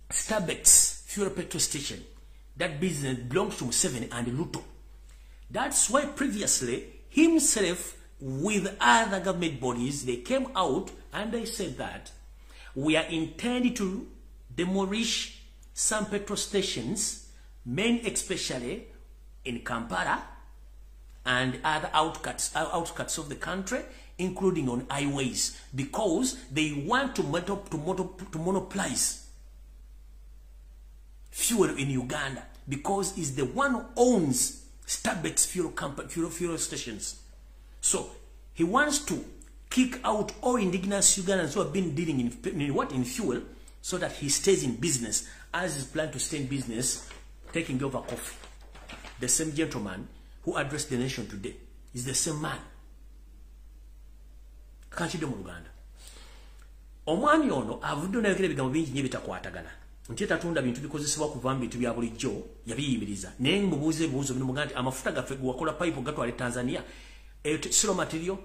[SPEAKER 1] Starbucks fuel petrol station, that business belongs to Museveni and Luto. That's why previously himself with other government bodies, they came out and they said that we are intending to demolish some petrol stations, many especially in Kampala and other outskirts of the country, including on highways, because they want to monopolize fuel in Uganda, because it's the one who owns Starbucks fuel stations. So he wants to kick out all indigenous Ugandans who have been dealing in fuel, so that he stays in business, as is planned to stay in business, taking over coffee. The same gentleman who addressed the nation today is the same man. Kanchidde mu Luganda. Omwami ono avudde n'ayogera ebigambo bingi nnyo ebitakwatagana. Nti tatunda bintu bikozesebwa kuva mu bintu bya bulijjo, yabiyimiriza. Naye mubuuze ebibuuzo bino mugambe nti amafuta gaffe wakola pipe gatwala e Tanzania. Eyo raw material.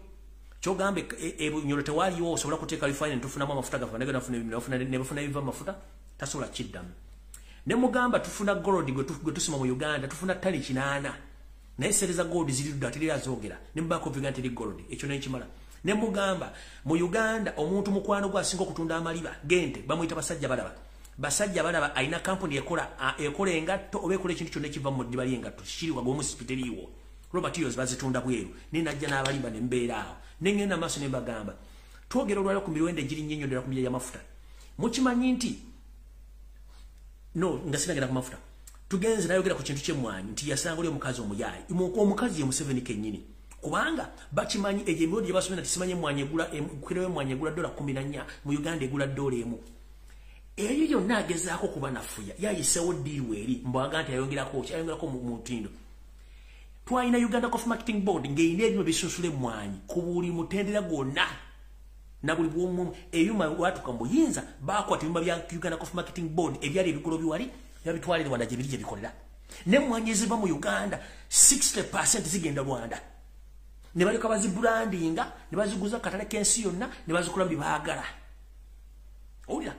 [SPEAKER 1] Kyogambe ebunyolo tewaliwo osobola kuteeka refinery ne tufunamu amafuta gaffe ne bafuna ebiva amafuta, tasobola kiddamu. Ne mugamba tufuna gold gwe tusima mu Uganda, tufuna ttani 8. Naye sente za gold ziri ludda teri azogera. Ne mbaako viga nti gold ekyo n'ekimala. Ne mugamba mu Uganda omuntu mukwano gwasinga okutunda amaliba gente bamuyita basajja balaba. Basajja balaba alina kampuni ekola engatto oba ekola ekintu kyonna ekiva mu ddiba ly'engatto kiri waggulu mu sipitiriiwo. Raw materials bazitunda bweru. Ne najja n'abalimba ne mbeera awo. Ne ngenda maaso ne mbagamba twogera olwaleero ku mirundi egiri nnyo ddala ku mirya y'amafuta. Mukimanyi nti no nga sinagenda ku mafuta. Tugenze nayogera ku kintu ky'emmwanyi nti yasanga oli omukazi omuyaayi. Omukazi ye Museveni kennyini. Kubanga bakimanyi egyo emirundi gye basomera nti simanyi emmwanyi egula kiro y'emmwanyi egula $14 mu Uganda egula $1. Eyo yonna agezaako kubanafuya. Yayiseewo ddiiru eri mbwaga nti ayongerako ki ayongerako mu mutindo. Twalina Uganda Coffee Marketing Board ng'erina ebyuma bisunsula emmwanyi ku buli mutendera gwonna na buli bw'omu ebyuma watuka mu buyinza baakwata ebyuma bya Uganda Coffee Marketing Board ebyali ebigolo biwali yabitwalira Rwanda gye biri gye bikolera. N'emmwanyi eziva mu Uganda 60% zigenda Rwanda. Ne balyoka bazibrandinga ne baziguza katale k'ensi yonna ne bazikola bye baagala. Owulira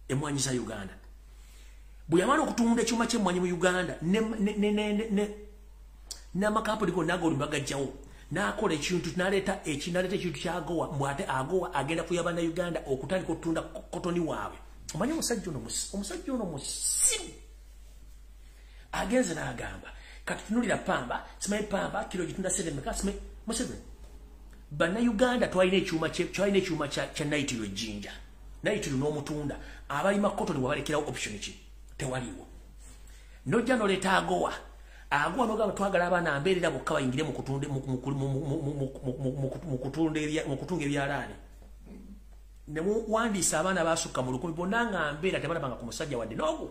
[SPEAKER 1] emmwanyi za Uganda. Bwe yamala okutunda ekyuma ky'emmwanyi mu Uganda n'amakampuni gonna ag'olumba gajjawo n'akola ekintu n'aleeta ekintu ky'agowa mbw ate agowa agenda kuyamba Bannayuganda okutandika okutunda kotoni waabwe. Omanyi omusajja ono musiru agenze n'agamba kati tunulira pamba simanyi pamba kiro gitunda sente mmeka simanyi Museveni. Bannayuganda twalina ekyuma kya nayitiro ejjinja nayitiro n'omutunda abalima kotoni wabalekerawo option ki tewaliwo. Nojja n'oleeta agowa agowa n'ogamba twagala abaana mbeerera bokka bayingire mu kutunga ebyalaani. Ne muwandiisa abaana baasukka mu 1000 bonna nga mbeera tebalabanga ku musajja wadde n'ogu.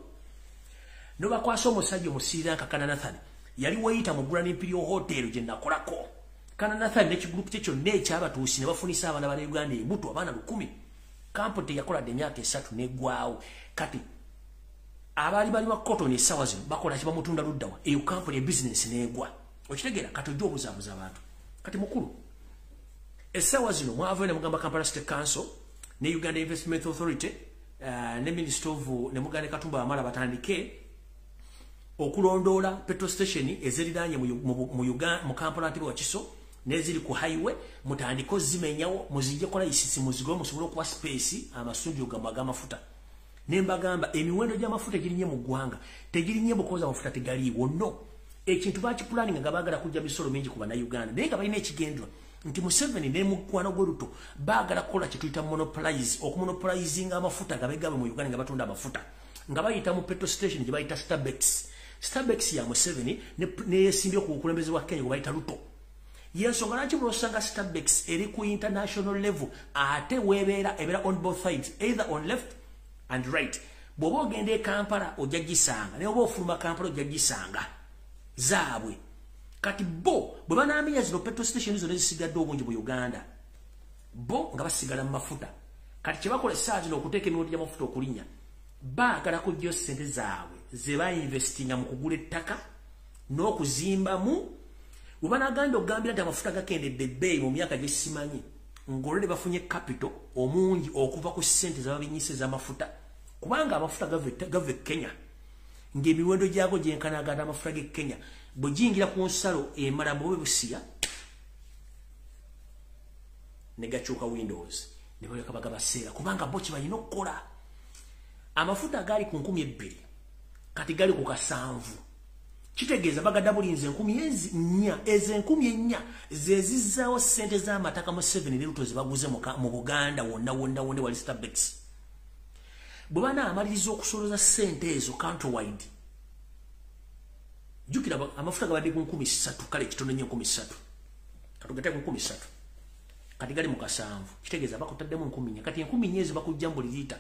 [SPEAKER 1] N'obakwasa omusajja omusiiranka Kana Nathan yali weyita mu Grand Imperial Hotel gye nakolako. Kana Nathan n'ekigurupu kye kyonna ekyabatuusi ne bafunisa abaana ba Uganda embuto abaana 1000. Kampuni teyakola dde emyaka 3 n'eggwawo. Kati Abaali balima cotton essaawa zino bakola ki? Bamutunda luddawa? Eyo kampuni ebizinensi n'egwa. Okitegeera? Kati ojja obuzaabuza abantu. Kati mukulu, essaawa zino mwavayo ne mugamba Kampala City Council ne Uganda Investment Authority ne Minister of ne muganda Katumba Wamala batandike okulondoola petrol station eziriraanye mu Kampala, Ntebe, Wakiso n'eziri ku highway, mutandike ozimenyawo, muzijjeko layisisi, muzigobe, musobole okuwa space amasundiro gammwe ag'amafuta. Ne mbagamba emiwendo gy'amafuta girinye mu ggwanga, tegirinye bukoza amafuta tegaliiwo. No, ekintu bakipulaninga nga baagala kujja misolo mingi ku Bannayuganda, naye nga balina ekigendwa nti Museveni ne mukwano gwe Ruto baagala kukola kye tuyita monopolize, okumonopolizinga amafuta gabe mu Uganda, nga batunda amafuta nga bayita mu petrol station gye bayita Stabex. Stabex ya Museveni neyesimbye ku bukulembeze bwa Kenya gwe bayita Ruto. Yensonga lwaki bulosanga Stabex eri ku international level, ate webeera ebeera on both sides, either on left and right. Bw'oba ogenda e Kampala ojja gisanga, naye oba ofuluma Kampala ojja gisanga zaabwe. Kati bo bwe banaamenya zino petrol station zonna ezisigadde obungi mu Uganda, bo nga basigala mu mafuta. Kati kye bakola essaawa zino okuteeka emiwendo gy'amafuta okulinnya, baagala kuggyayo ssente zaabwe ze bainvestinga mu kugula ettaka n'okuzimbamu. Bwe banagamba okugambira nti amafuta gakendedde ebbeeyi mu myaka gye simanyi, ng'olwedde bafunye capital omungi okuva ku ssente zebabinyisa ez'amafuta, kubanga amafuta gava e Kenya ng'emiwendo gyago gyenkanagana. Amafuta g'e Kenya bwe giyingira ku nsalo emala bwe Busiya ne gakyuka windows ne balyoka bagabaseera, kubanga bo kye balina okukola. Amafuta agaali ku 2000 kati gali ku 7. Kitegeeza bagadabulinze 4,000. Ezo 4,000 ze zizzaawo ssente z'amataka Museveni ne Ruto ze baguze mu Buganda wonna wonna wonna wali Stabex. Bwe banaamaliriza okusoloza ssente ezo country wide, jjukira amafuta gabadde ku 3000, kale kitono nnyo 3000, katugate ku 3000, kati gali mu 7. Kitegeeza bakutaddemu 4,000. Kati 4,000 ezo bakujja mu buli liita,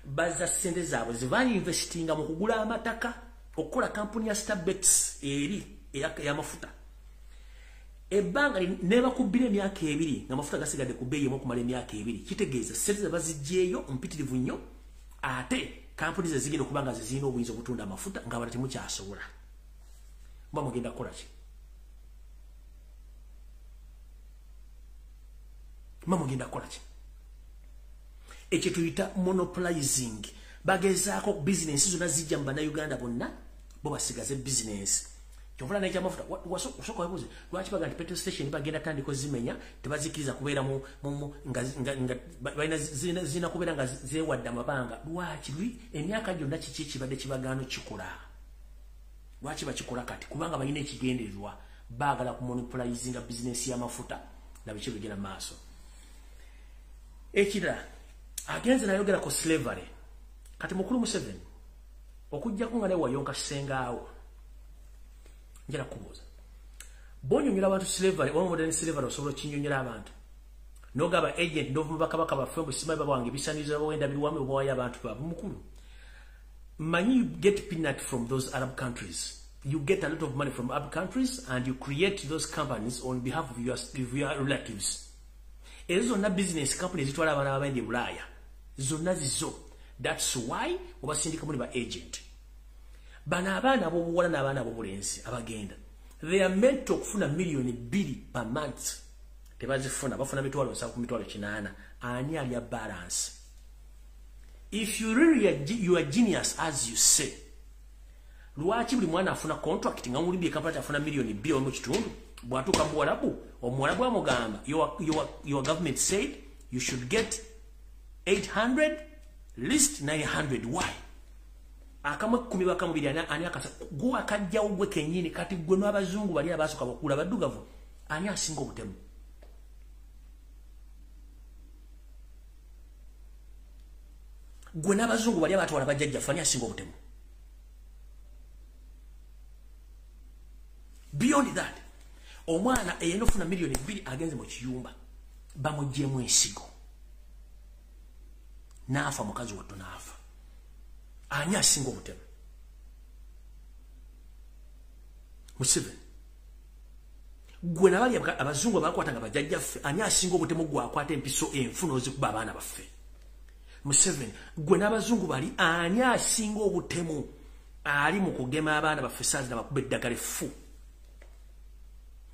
[SPEAKER 1] bazza ssente zaabwe ze bainvestinga mu kugula amataka okukola kampuni ya Stabex eri ey'amafuta. Ebbanga nebakubbira emyaka 2 nga amafuta gasigadde ku bbeeyi emu okumala emyaka 2, kitegeeza ssente ze baziggyeeyo mpitirivu nnyo, ate kampuni ze zigenda okuba nga ze zirina obuyinza obutunda amafuta nga bala temukyasobola. Muba mugenda kukola ki? Muba mugenda kukola ki? Ekyo tuyita monopolizing. Bagezaako bizinensi zonna zijja mu Bannayuganda bonna, bo basigaze bizinensi. Kyovula n'ekyamafuta osooka weebuuze lwaki baga nti petrol station bagenda tandika ozimenya, tebazikiriza kubeera nga balina zirina kubeera nga zeewadde amabanga. Lwaki emyaka gyonna kiki ekibadde kibagaano kikola? Lwaki bakikola kati? Kubanga balina ekigendererwa, baagala ku monopolizinga bizinensi y'amafuta na biki bigenda mu maaso. Ekirala, agenze nayogera ku slavery. Kati mukulu Museveni, okuggyako nga naye wayonka ssengaawo, njala kubuuza, bw'onyonyola abantu slavery oba modern slavery, osobola okinyonyola abantu n'ogaba agent n'ovuma bakabaka baffe mbu simanyi babange ebisanizo bawenda biriwamu obawayo abantu baabwe? Mukulu, manyi you get peanut from those Arab countries. You get a lot of money from Arab countries and you create those companies on behalf of your relatives. Ezo zonna business companies zitwala abaana b'abandi e Bulaaya zonna zizo. That's why obasindikamu ne ba agent. Bano abaana ab'obuwala n'abaana ab'obulenzi abagenda, they are meant okufuna 2 miliyoni per month, tebazifuna, bafuna 70,000 ku 80,000. Ani alya balance? If you really are, you are genius as you say, lwaki buli mwana afuna contract nga mulimbye Kampala afuna 2.5 miliyoni mu kitundu, bw'atuuka mu Buwalabu omuwalabu amugamba, your government said you should get 800, least 900"? Why? Akamu ekkumi bakamu biri, ani akasa gwe akajjawo? Gwe kennyini. Kati gwe n'abazungu bali abasooka bakula baddugavu, ani asinga obutemu? Gwe n'abazungu bali abatwala bajjajjaffe, ani asinga obutemu? Beyond that, omwana eyina ofuna 2 miliyoni agenze mu kiyumba, bamugyemu ensigo n'afa, mukazi wattu n'afa. Ani asinga obutemu? Museveni, gwe nabali abazungu abakwata nga bajjajjaffe, ani asinga obutemu? Gwe akwata empiso enfu n'ozikuba abaana baffe. Museveni, gwe n'abazungu bali ani asinga obutemu ali mu kugema abaana baffe saazi n'abakuba eddagala effu?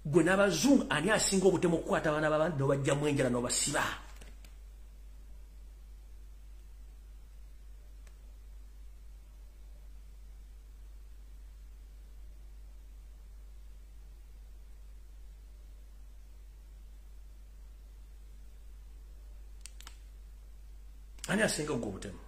[SPEAKER 1] Gwe n'abazungu ani asinga obutemu okukwata abaana b'abandi n'obajjamu enjala n'obasiba? Ani asinga obutemu?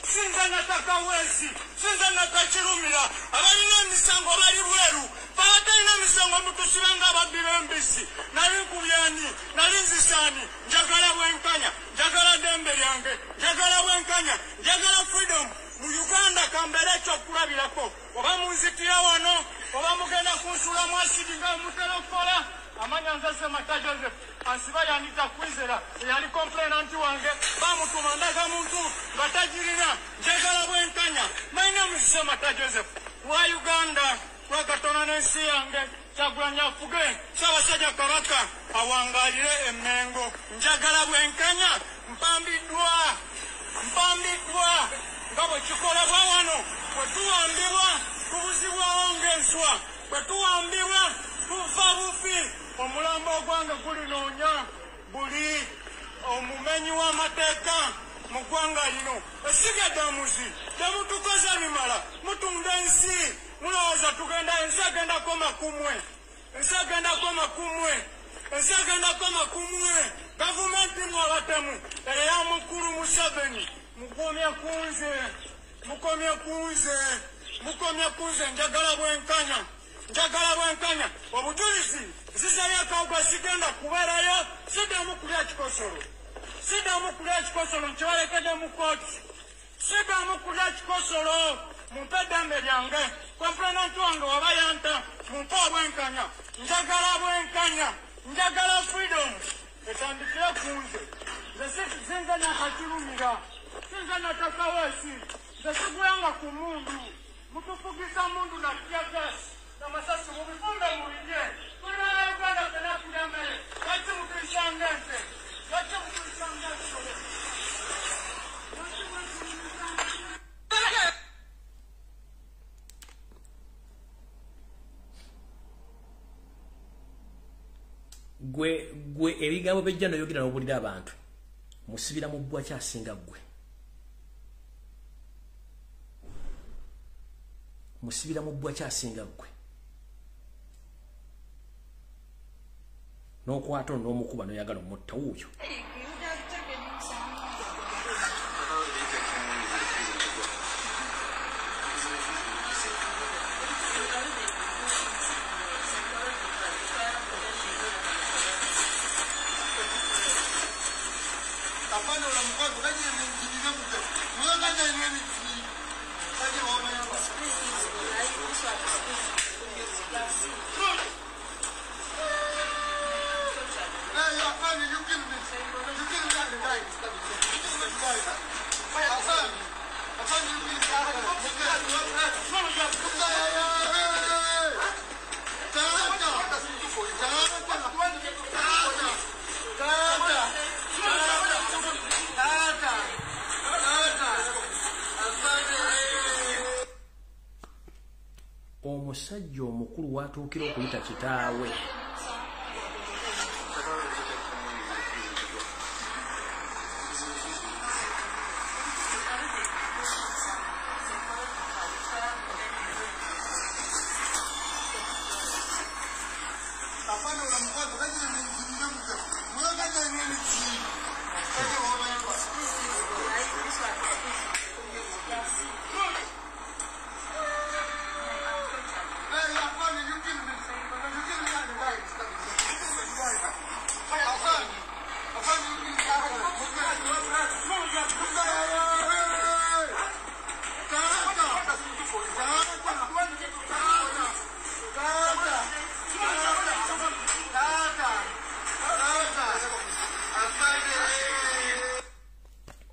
[SPEAKER 2] Sinza natakawezi, sinza natakirumira, abalina emisango bali bweru, abatalina emisango mutusibanga ababbi b'embisi. Nali nkubyani, nali nzisaani, njagala bwenkanya, njagala ddembe lyange, njagala bwenkanya, njagala freedom. Mu Uganda kambeera ekyokulabirako, oba munzitira wano, oba mugenda kunsulamu asidi nga mutera okukola. Amanya nze Ssemata Joseph, ansiba yanita Kwizera, eyali complainant wange, bamutuma ndagamuntu nga tagirina. Njagala bwenkanya. My name is Ssemata Joseph. Wa Uganda, wa Katonda n'ensi yange, Kyagulanyi afuge, Ssaabasajja Kabaka awangalire Emmengo. Njagala bwenkanya, mpambiddwa, mpambiddwa nga bwe kikolebwa wano, bwe tuwambibwa, tubuzibwawo ng'enswa, bwe tuwambibwa, tufa bufi. Omulambo ogwange gulinoonya buli omumenyi w'amateeka mu ggwanga lino. Essiga eddamuzi temutukoze bimala, mutunda ensi, mulowooza tugenda, ensi egenda koma kumwe, ensi egenda koma kumwe, ensi egenda koma kumwe. Gavumenti mwabatemu eya mukulu Museveni, mukomye kunze, mukomye kunze, mukomye kunze. Njagala bwenkanya, njagala bwenkanya. Obujulizi nzizeyo akawuka, sigenda kubeerayo, siddamu kulya kikosolo, siddamu kulya kikosolo, nkibalekedde mu kkooti, siddamu kulya kikosolo. Mumpe eddembe lyange, complainant wange waba yanta, mumpe obwenkanya. Njagala bwenkanya, njagala freedom etandikire ku nze. Nze sinze nakakirumira, sinze natakawesi, nze sigulanga ku mundu. Mutufugisa mundu na tear gas n'amasasi, mubifumbe mubirye. Tuli bannayuganda ffenna tulya mmere, lwaki mutuyisanga ente? Lwaki mutuyisanga ensolo? Lwaki mutuyisanga?
[SPEAKER 1] Gwe ebigambo bijja n'oyogera n'obulira abantu, musibira mu bbwa kyasinga ggwe, musibira mu bbwa kyasinga ggwe, n'okwata ono n'omukuba n'oyagala omutta wuuyo. Omusajja omukulu watuukira okuyita kitaawe.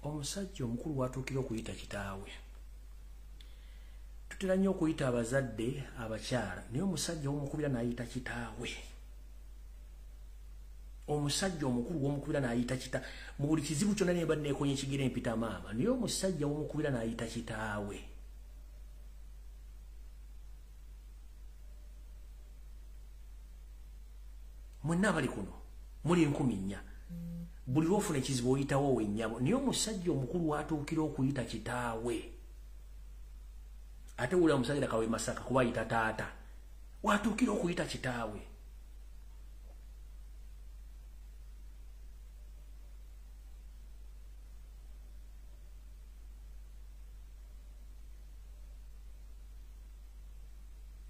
[SPEAKER 1] Omusajja omukulu watuukira okuyita kitaawe. Tutera nnyo okuyita abazadde abakyala, naye omusajja omukubira n'ayita kitaawe. Omusajja omukulu w'omukubira n'ayita kita mu buli kizibu kyonna ne banneekonya ekigere empita maama, naye omusajja w'omukubira n'ayita kitaawe. Mwenna abali kuno muli 4,000, buli lw'ofuna ekizibu oyitawo wennyabo, naye omusajja omukulu w'atuukira okuyita kitaawe, ate wulira omusajja kawe Masaka kuba ayita taata, w'atuukira okuyita kitaawe.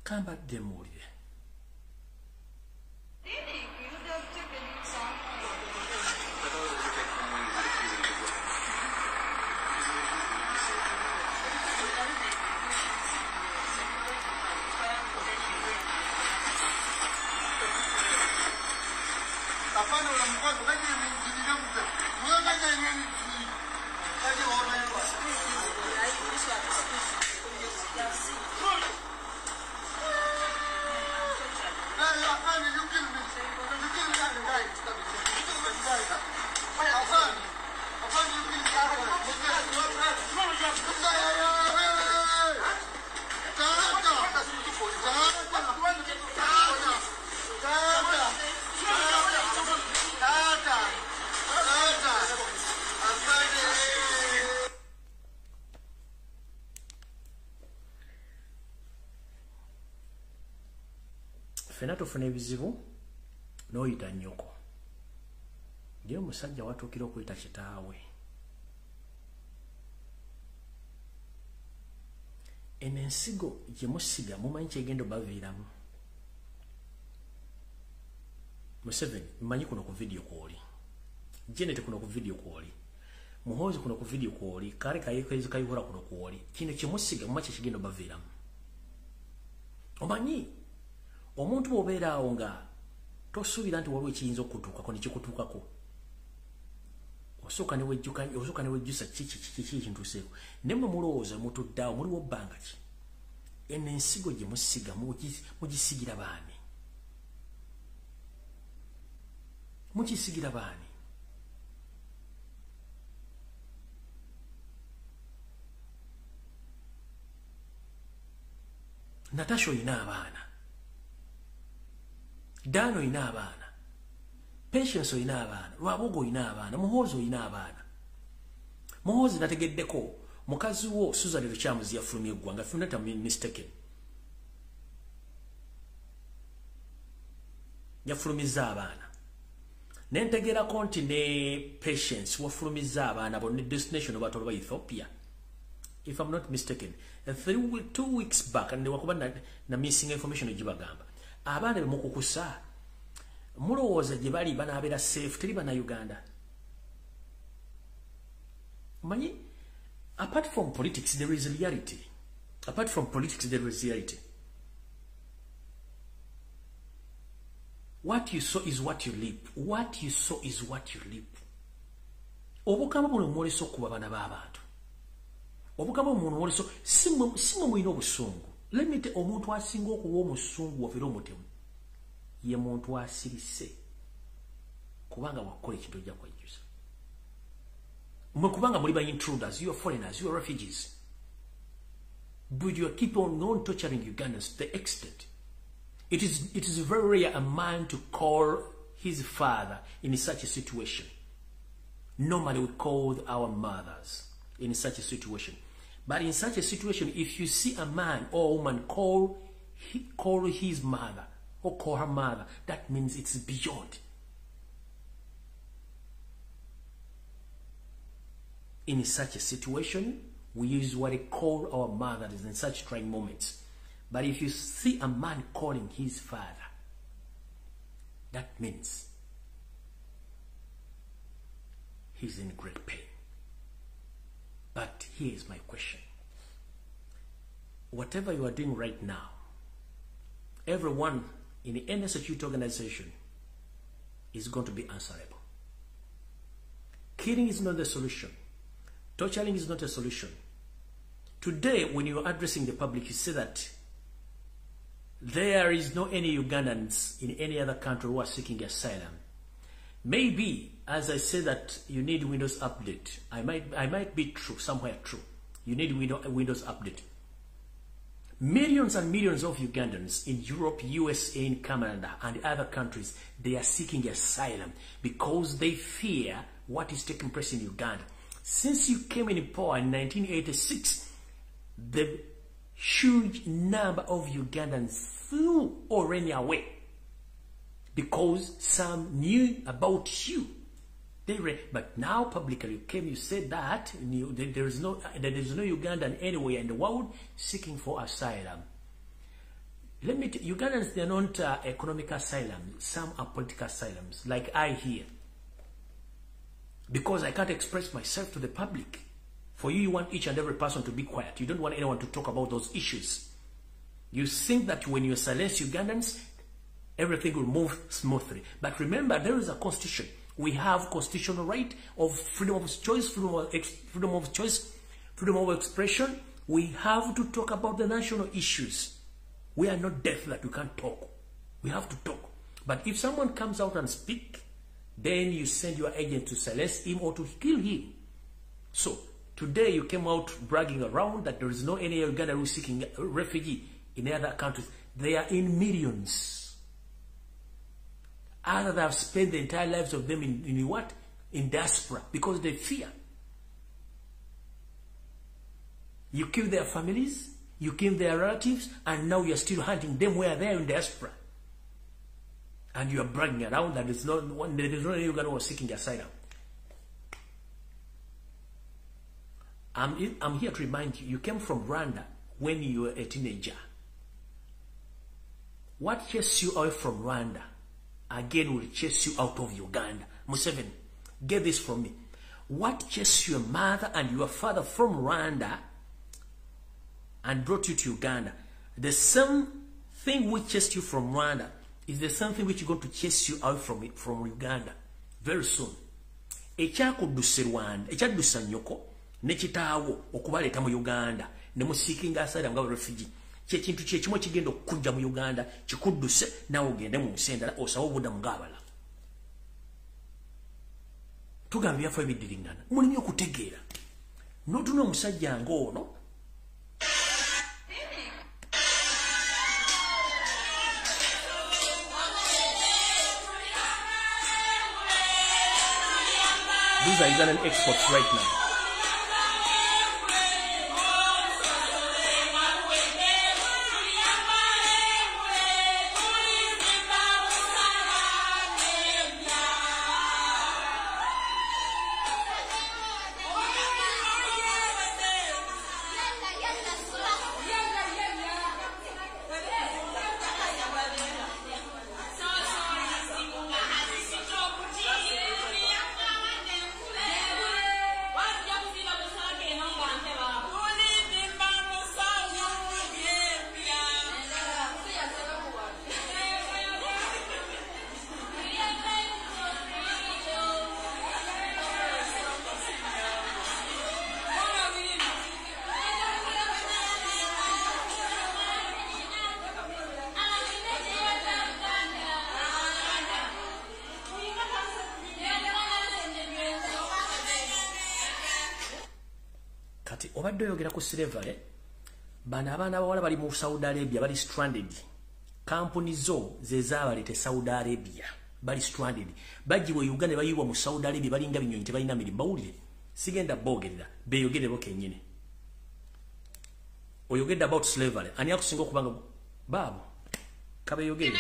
[SPEAKER 1] Kambadde muwulire. Ffenna tufuna ebizibu n'oyita nnyoko, naye omusajja watuukira okuyita kitaawe. Eno ensigo gye musiga mumanyi kyegenda obaviiramu. Museveni mmanyi kuno ku vidiyo kw'oli, Janet kuno ku vidiyo kw'oli, Muhoozi kuno ku vidiyo kw'oli, Kale Kayekezi Kayihura kuno kw'oli. Kino kye musiga mumanyi kyekigenda obaviiramu. Omanyi omuntu bw'obeera awo nga tosuubira nti waliwo ekiyinza okukutuukako ne kikutuukako, osooka ne wejjusa kiki kiki kintuuseeko. Naye mmwe mulowooza mutudde awo muliwo bbanga ki? Eno ensigo gye musiga mugisigira baani? Mugisigira baani? Natasha oyina abaana, Dan oyina abaana, Patience oyina abaana, Lwabogo oyina abaana, Muhoozi oyina abaana. Muhoozi nategeddeko mukazi wo Susan Lukyamuzi yafulumye eggwanga, if I'm not mistaken. Yafulumizza abaana. Ne ntegeerako nti ne Patience wafulumizza abaana bo ne destination obatwala ba Ethiopia. If I'm not mistaken, 2 weeks back, and wakuba na missing information egibagamba. Abaana be mukukusa mulowooza gye bali banaabeera safe, teri bannayuganda. Manyi, apart from politics there is reality. Apart from politics there is reality. What you sow is what you reap. What you sow is what you reap. Obukama buno mwolesa okuba abaana b'abantu. Obukama buno mwolesa si mmwe mulina obusungu. Let me tell omuntu asinga okuba omusungu wafere omutemu ye muntu asirise, kubanga wakola ekintu ojja kwejjusa. Mmwe kubanga muli ba intruders, you are foreigners, you are refugees, but you keep on torturing Ugandans to the extent it is very rare a man to call his father in such a situation. Normally we call our mothers in such a situation. But in such a situation, if you see a man or a woman call his mother or call her mother, that means it's beyond. In such a situation, we usually call our mothers in such trying moments. But if you see a man calling his father, that means he's in great pain. But here is my question. Whatever you are doing right now, everyone in any security organization is going to be answerable. Killing is not the solution. Torturing is not a solution. Today, when you are addressing the public, you say that there is no any Ugandans in any other country who are seeking asylum. Maybe, as I say that you need Windows update, I might be true, somewhere true. You need Windows update. Millions and millions of Ugandans in Europe, USA, in Canada, and other countries, they are seeking asylum because they fear what is taking place in Uganda. Since you came in power in 1986, the huge number of Ugandans flew or ran away because some knew about you. They ran, but now publicly you came, you said that there is no Ugandan anywhere in the world seeking for asylum. Let me tell you, Ugandans, they are not economic asylum. Some are political asylums, like I here. Because I can't express myself to the public. For you, you want each and every person to be quiet. You don't want anyone to talk about those issues. You think that when you silence Ugandans, everything will move smoothly. But remember, there is a constitution. We have constitutional right of freedom of choice, freedom of choice, freedom of expression. We have to talk about the national issues. We are not deaf that we can't talk. We have to talk. But if someone comes out and speak, then you send your agent to silence him or to kill him. So today you came out bragging around that there is no any Uganda who is seeking refugee in other countries. They are in millions. Others have spent the entire lives of them in what? In diaspora, because they fear. You kill their families, you kill their relatives, and now you're still hunting them where they are in diaspora. And you are bragging around that there's no one, there is no Uganda who is seeking asylum. I'm here to remind you, you came from Rwanda when you were a teenager. What chased you away from Rwanda again will chase you out of Uganda. Museveni, get this from me. What chased your mother and your father from Rwanda and brought you to Uganda, the same thing which chased you from Rwanda is the same thing which is going to chase you out from Uganda very soon. Ekyakuddusa Rwanda, ekyaddusa nnyoko ne kitaawo okubaleeta mu Uganda ne musiikinga asylum nga refugee. Kyekintu kyekimu ekigenda okukujja mu Uganda kikudduse naawe ogende mu nsi endala osabe obuddamu ng'abalala. Tugamba ebyafa ebiddiringana, mulimu okutegeera. N'otuna omusajja ng'ono These are Ugandan exports right now. Obadde oyogera ku slavery, bano abaana abawala bali mu Saudi Arabia, bali stranded. Kampuni zo ze zaabaleeta e Saudi Arabia, bali stranded. Bajjibwa e Uganda ne bayiibwa mu Saudi Arabia, balinga binyonyi tebalina mirimu. Bawulire, sigenda boogerera, beeyogere bo kennyini. Oyogedde about slavery, ani akusinga okuba nga baabo kabeeyogere.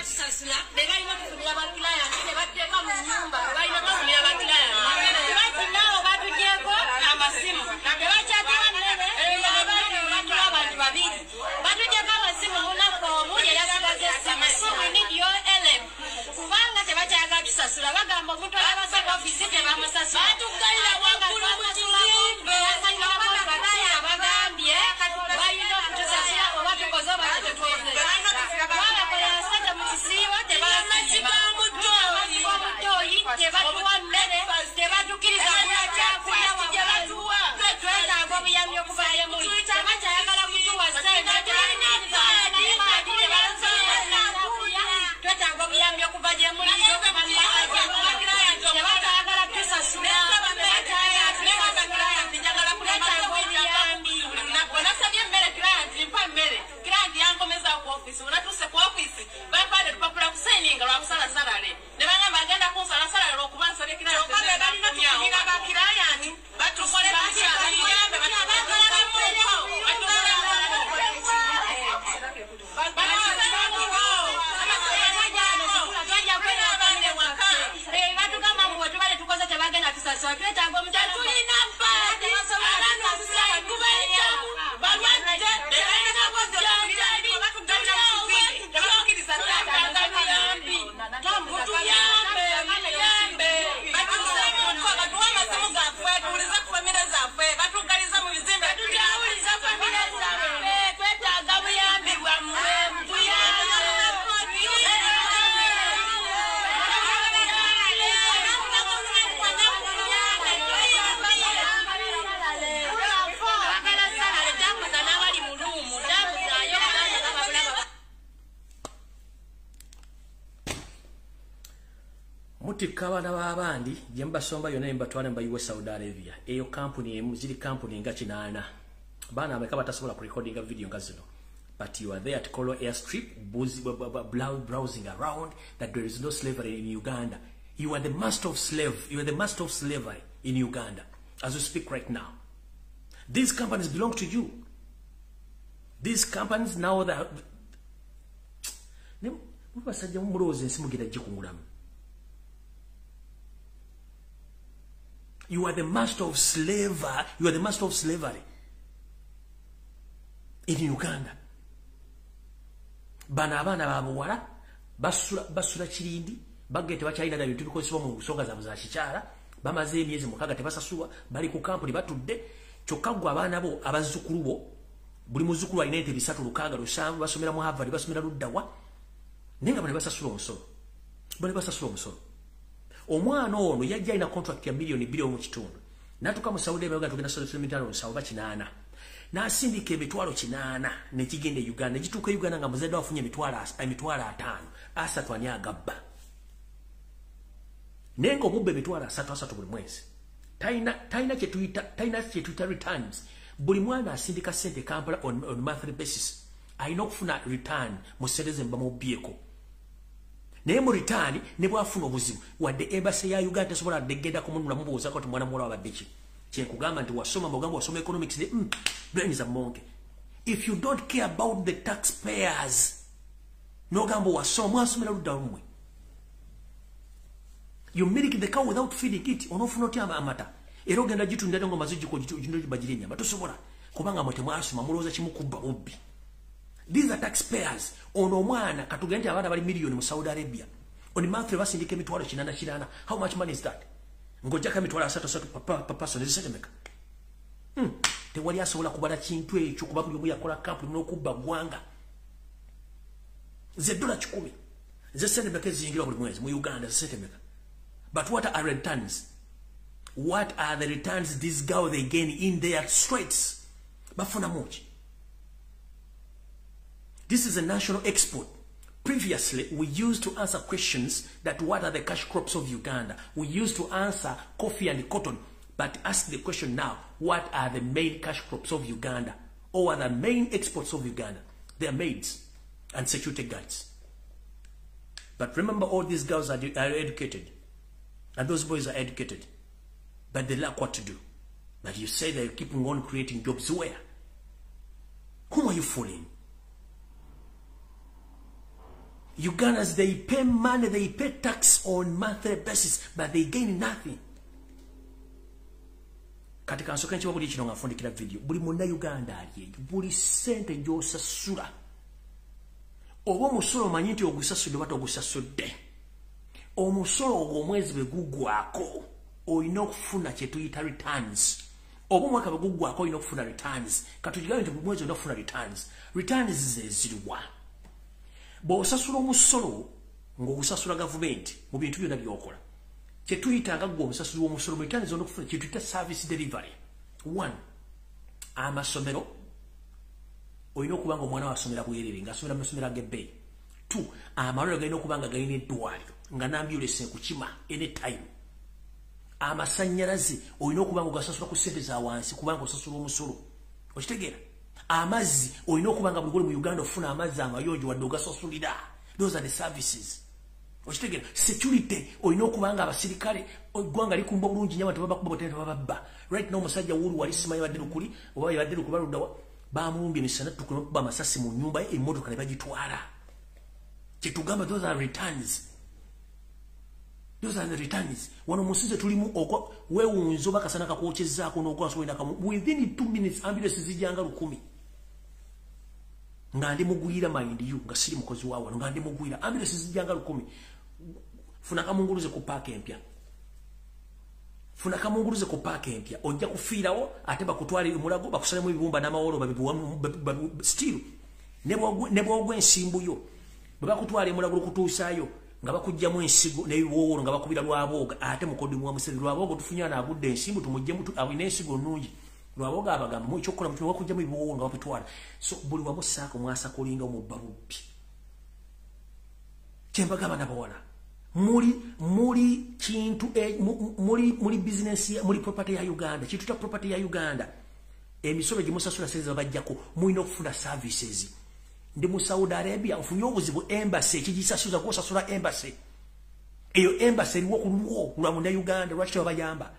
[SPEAKER 3] Tetulina paadi, abaana omusaayi gubayitamu, balwadde, tebalina bujjanjabi, tuli awo bwe tutyo, twetaaga buyambi. Mutuyambe, mutuyambe.
[SPEAKER 4] Batuseemuko, batuwe amasimu gaffe, tuwulize ku famire zaffe, batuggaliza mu bizimbe.
[SPEAKER 3] Tukyawuliza famire zaffe, twetaaga buyambi bwammwe, mutuyambe. Twagala salary, tambuza n'abali mu luumu, tambuzaayo kubanga babulaba.
[SPEAKER 1] Mutikka abaana b'abandi gye mubasomba yonna ne mubatwala ne mubayiwa e Saudi Arabia. Eyo kampuni emu, ziri kampuni nga 8. Baana bameka batasobola kurekodinga video nga zino? But you are there at Kololo Airstrip, browsing around that there is no slavery in Uganda. You are the master of slave. You are the master of slavery in Uganda as we speak right now. These companies belong to you. These companies now that mubasajja mumulowooza ensi mugenda gikungulamu. You are the master of slavery. You are the master of slavery in Uganda. Bano abaana babuwala basula kirindi, bagge tebakyalina na bintu bikozesebwa mu nsonga zaabwe za kikyala, bamaze emyezi 6 tebasasulwa, bali ku kampuni batudde. Kyokka ggwe abaana bo, abazzukulu bo, buli muzzukulu alina ente 3, 6, 7, basomera mu Harvard, basomera luddawa, naye nga bano basasula omusolo. Bano basasula omusolo. Omwana ono yajja alina contract ya 2.5 million. N'atuuka mu Saudi Arabia, tugenda sasula 780,000. N'asindika emitwalo 8 nekigenda e Uganda. Negituuka e Uganda nga muzadde afunye emitwalo 50, 30 ani agabba. Naye ng'omubba emitwalo 30 buli mwezi. Talina kye tuyita returns. Buli mwana asindika ssente Kampala on monthly basis alina okufuna return mu ssente ze mubamubyeko. Naye mu return ne bw'afuna obuzibu, wadde embassy ya Uganda tesobola ddegenda kumunula mubuuzaako nti mwana muwala wabadde ki. Kyenkugamba nti wasoma, mugamba wasoma economics ne brain is a monkey. If you don't care about the taxpayers, n'ogamba wasoma, mwasomera ludda lumwe. You milk the cow without feeding it, onoofuna otya amata? Era ogenda gitundira ate ng'omaze bagirya ennyama. Tosobola, kubanga mwe temwasoma, mulowooza kimu kubba bubbi. These are taxpayers. Ono omwana katugende nti abaana bali miliyoni mu Saudi Arabia. On monthly basindika emitwalo 8 8. How much money is that? Ng'oggyako emitwalo 3 per person, ezisente meka? Tewali asobola kubala kintu ekyo kuba buli omu yakola kampuni n'okubba ggwanga. Ze $100. Ze sente meka eziyingira buli mwezi mu Uganda, ze sente meka? But what are returns? What are the returns these girls they gain in their straits? Bafuna muki? This is a national export. Previously, we used to answer questions that what are the cash crops of Uganda? We used to answer coffee and cotton. But ask the question now, what are the main cash crops of Uganda? Or are the main exports of Uganda? They are maids and security guards. But remember, all these girls are educated. And those boys are educated. But they lack what to do. But you say they're keeping on creating jobs where? Whom are you fooling? Ugandans, they pay money, they pay tax on monthly basis, but they gain nothing. Kati kansooke nkiba buli kino nga nfundikira video. Buli munnayuganda ali eyo, buli ssente gy'osasula, oba omusolo omanyi nti ogusasudde oba togusasudde, omusolo ogwo omwezi bwe guggwako olina okufuna kye tuyita returns. Oba omwaka bwe guggwako olina okufuna returns. Katukigambe nti buli mwezi olina okufuna returns. Returns ze ziriwa? Bw'osasula omusolo ng'ogusasula gavumenti mu bintu byonna by'okola, kye tuyita nga ggwe omusasuli w'omusolo, mu returns olina okufuna kye tuyita service delivery. 1, amasomero olina okuba nga omwana wasomera bwerere, ng'asomera mu masomero ag'ebbeeyi. 2, amalwaliro galina okuba nga galina eddwaliro nga n'ambulance ekukima anytime. Amasannyalaze olina okuba nga ogasasula ku ssente za wansi kubanga osasula omusolo. Okitegeera? Amazzi olina okuba nga buli mu Uganda ofuna amazzi amayonjo wadde ogasasulira. Those are the services. Okitegeera? Security olina okuba nga abasirikale eggwanga likumba bulungi nnyo, abantu babakuba botene tebababba. Right now omusajja wuulu wali simanyi badde lukuli oba yabadde lukuba luddawa, bamulumbye emisana ttuku amasasi mu nnyumba ye, emmotoka ne bagitwala. Kyetugamba those are returns. Those are the returns. Wano musize tulimu weewunza oba kasana kakwokyezaako n'ogwasobola kamu within 2 minutes ambulance zijjanga 1000. Nga ndi mugwira, mind you, nga siri mukozi wa wano, nga ndi mugwira, ambulance zijjanga 1000. Funa kamunguluze ku paaka empya. Funa kamunguluze ku paaka empya. Ojja kufiirawo ate bakutwale Mulago bakusalemu ebibumba n'amawolo babibuwamu still. Ne bw'ogwa ensimbu yo bwe bakutwala Mulago okutuusaayo nga bakugjamu ensigo n'ebiwoowolo nga bakubira Lwabooga ate mukoddomi wa Museveni. Lwabooga tufunye anaagudde ensimbu tumuggyemu alina ensigo nnungi. Lwabooga abagamba mu ekyokukola mutume bakugjamu ebiwoowolo nga babitwala. So buli wamu saako mwasakulinga omubba bubbi. Kye mbagamba n'abawala, muli kintu muli business, muli property ya Uganda, kintu kya property ya Uganda. Emisolo gye musasula sente babajjako, mulina okufuna services. Ndi mu Saudi Arabia ofunye obuzibu, embassy ekigisasuza gw'osasula embassy. Eyo embassy eriwo ku lulwo lwa Munnayuganda, lwaki tebabayamba?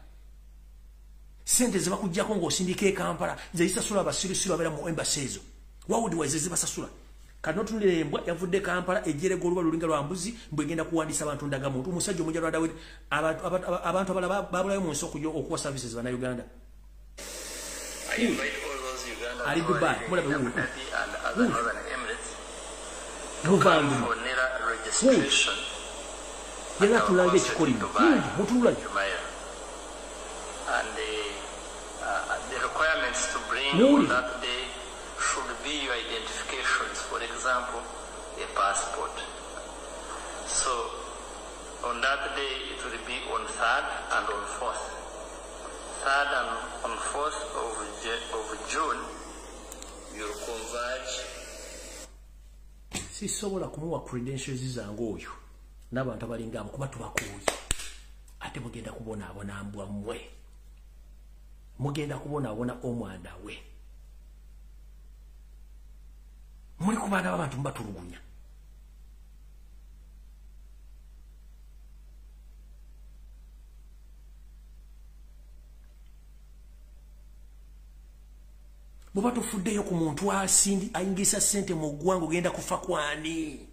[SPEAKER 1] Sente ze bakuggyako ng'osindika e Kampala ze zisasula abasirusiru abeera mu embassy ezo. Wawudiweze zibasasula. Kati n'otunulira embwa yavudde Kampala ejjerega oluba lulinga lwa mbuzi mbwe egenda kuwandiisa abantu ndagamuntu. Omusajja omunyarwanda abantu abalala babulayo mu nsi okuwa services Bannayuganda. Ali Dubai, mulabe wuwo. Yena tulanga ekikolimo. Mutunula.
[SPEAKER 5] And the requirements to bring on that day should be your identifications, for example, a passport. So on that day it will be on 3rd and on 4th. 3rd and on 4th of June, you'll converge.
[SPEAKER 1] Sisobola kumuwa credentials zange oyo n'abantu abalinga abo kuba tubakuuye ate mugenda kubonaabona mbwa mmwe, mugenda kubonaabona omwana we. Muli ku baana b'abantu mubatulugunya. Bw'oba tofuddeyo ku muntu ayingisa ssente mu ggwanga ogenda kufa kwani?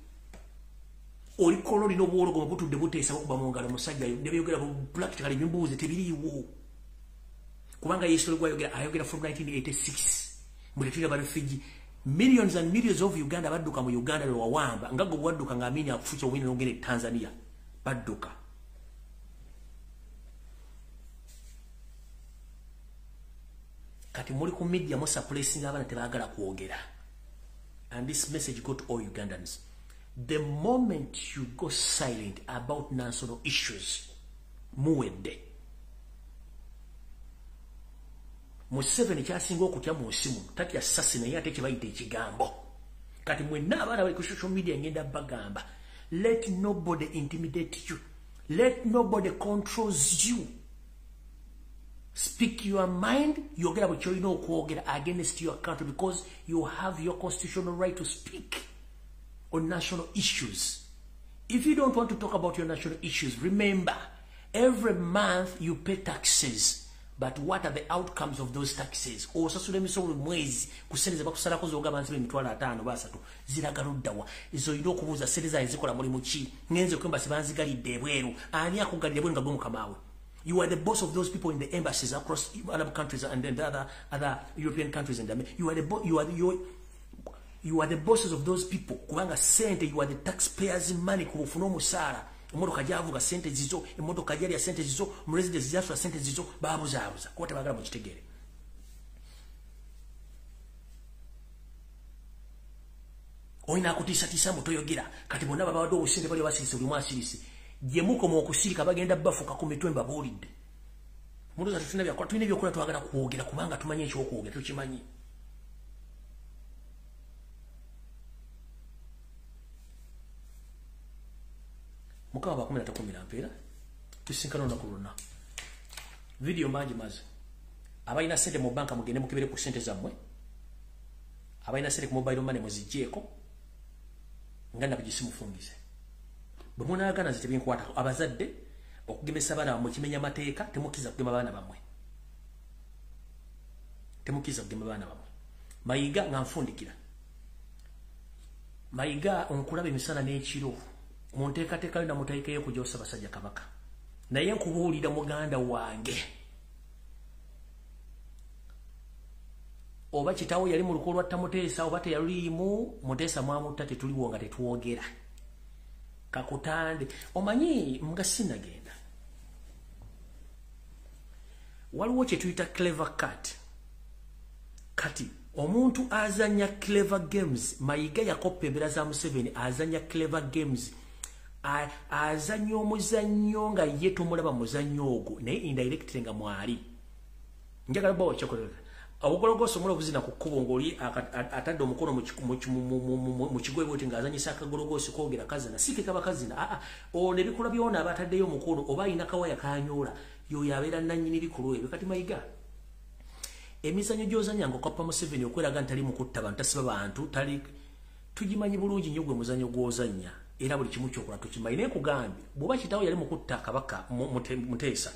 [SPEAKER 1] Olikola olina obuwologoma butudde buteesa bukuba mu ngalo musajja ne byogera practically ebimbuuze tebiriiwo. Kubanga Yesu gwayogera ayogera from 1986 mwe tetulina ba refugee. Millions and millions of Uganda badduka mu Uganda lwe wawamba nga gwe bwadduka nga Amini akufuusa obwine n'ogenda e Tanzania badduka. Kati muli ku media musuppressing abaana tebaagala kwogera. And this message go to all Ugandans. The moment you go silent about national issues, muwedde. Museveni kyasinga okutya mu nsi muno tatya ssasi naye ate kye bayita ekigambo. Kati mwenna abaana bali ku social media ngenda bagamba, let nobody intimidate you. Let nobody controls you. Speak your mind, yogera bwe ky'olina okwogera against your country because you have your constitutional right to speak on national issues. If you don't want to talk about your national issues, remember, every month you pay taxes. But what are the outcomes of those taxes? Osasula emisolo mwezi ku ssente ze bakusalako z'ogamba nti 50,000 3 ziraga luddawa. Ezo olina okubuuza ssente zange zikola mulimu ki? Ngenze ku embassy banzigalidde ebweru. Ani akugalidde ebweru nga gwe mukama we? You are the boss of those people in the embassies across Arab countries and then the other European countries and you are the you are the bosses of those people. Kubanga sente, you are the taxpayers' money kubufuna omusaala. Emmotoka gy'avuga sente zizo, emmotoka gy'alya sente zizo, mu residence gy'asula sente zizo, babuzaabuza. Kuba tebaagala mukitegeere. Olina akutiisatiisa mbu toyogera. Kati bonna babawadde obusente bali basirise buli omu asirise. Gye mukoma okusirika bagenda bafuka ku mitwe mbabuulidde. Mulowooza tetulina byakukola, tulina ebyokukola twagala kwogera kubanga tumanyi ekyokwogera tukimanyi. Mukama bakumira takumira mpeera tusinkana olunaku lwonna. Vidiyo mangi maze. Abalina ssente mu banka mugende mukebere ku ssente zammwe. Abalina ssente ku mobile money muziggyeko nga nabugisi mufungize. Bwe munaagaana nze tebinkwatako. Abazadde okugemesa abaana bammwe kimenya mateeka, temukkiriza kugema baana bammwe. Temukkiriza kugema baana bammwe. Mayiga nga nfundikira. Mayiga onkulaba emisana n'ekiro. Mu nteekateeka yo namuteekayo okujja Ssaabasajja Kabaka. Naye nkubuulira muganda wange, oba kitaawo yali mu lukolo lwa Muteesa oba teyaluliimu, Muteesa mwamutta, tetuliwo nga tetwogera. Kakutande omanyi nga sinagenda, waliwo kye tuyita clever cat. Kati omuntu azanya clever games, Mayiga yakoppa embeera za Museveni, azanya clever games, azanya omuzannyo nga ye tomulaba muzannyo ogwo, naye indirectly nga mwali. Njagala bawo kyakolera obugologoso omula obuzina ku kkubo ng'oli atadde omukono mu kigoye bwoti ng'azanyisa akagologosi kwogera kazina, si ke kaba kazina. Aa, ono ebikolwa byona aba ataddeyo omukono oba alina kawaya kanyoola, yoyo abeera nannyini bikolwa ebyo. Kati Mayiga, emizannyo gy'ozanya ng'okoppa Museveni okweraga nti tali mu kutta bantu, tasiba bantu, tali, tugimanyi bulungi nnyo gwe muzannyo gw'ozannya, era buli kimu kyokola tukimanyi. Naye nkugambye, bw'oba kitaawo yali mu kutta Kabaka Muteesa,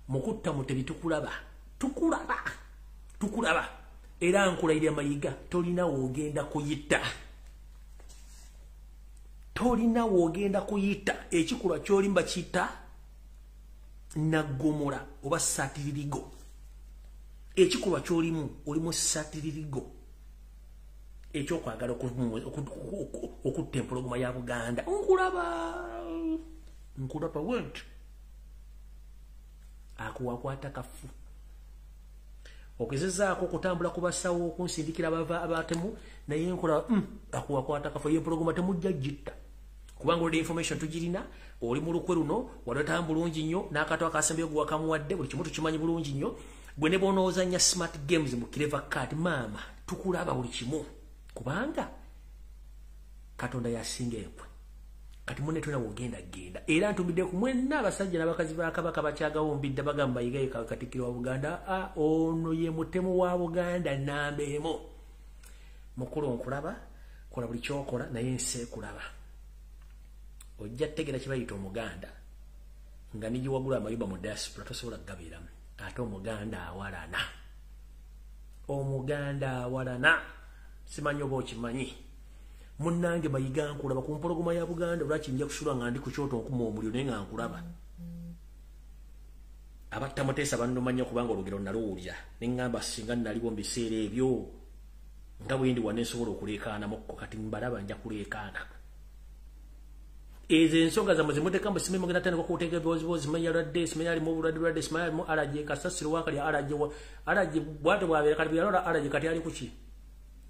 [SPEAKER 1] mu kutta Mutebi, tukulaba, tukulaba, tukulaba. Era nkulayirira Mayiga, tolina w'ogenda kuyita, tolina w'ogenda kuyita. Ekikolwa ky'olimba kiyita naggomola oba satiririgo. Ekikolwa ky'olimu, olimu satiririgo ekyokwagala okutta empologoma ya Buganda. Nkulaba, nkulaba went akuwakwata kafu ogezezaako okutambula ku basawo okunsindikira bava abatemu, naye nkola akuwakwata kafu. Empologoma temujja gitta, kubanga olwo information tugirina. Oli mu lukwe luno wali bulungi nnyo, n'akato akasembyeyo gwe wakamuwadde, buli kimu tukimanyi bulungi nnyo. Gwe ne bw'onoozannya smart games mu clever cat, maama, tukulaba buli kimu, kubanga Katonda yasinga enkwe. Kati munne tulina wogenda genda. Era ntumidde ku mwenna abasajja n'abakazi ba Kabaka bakyagawumbidde, bagamba Mayiga ye Katikkiro wa Buganda. A, ono ye mutemu wa Buganda namba emu. Mukulu, nkulaba, kola buli kyokola, naye ensi ekulaba. Ojja ttegera kibayita omuganda nga nigiwagula amayumba mu diaspora tosobola kugabeeramu. Ate omuganda awalana, omuganda awalana, simanyi oba okimanyi. Munnange Mayiga, nkulaba ku mpologoma ya Buganda. Lwaki nja kusula nga ndi ku kyoto nkuma omuliro, naye nga nkulaba. Abatta Muteesa bannomanya, kubanga olugero naluwulira ne ŋŋamba singa naliwo mu biseera ebyo nga bwe ndi wane nsobola okuleekaanamukko. Kati mbalaba, nja kuleekaana. Ezo ensonga zammwe zemuteeka mbu simanyi mugenda tandika okuteeka ebibozibozi, simanyi yalwadde, simanyi alimu obulwadde lwadde, simanyi alimu alaje, kasasiro wakalya alaje alaje bwate bwabeera. Kati bwe alaje, kati ali kuki?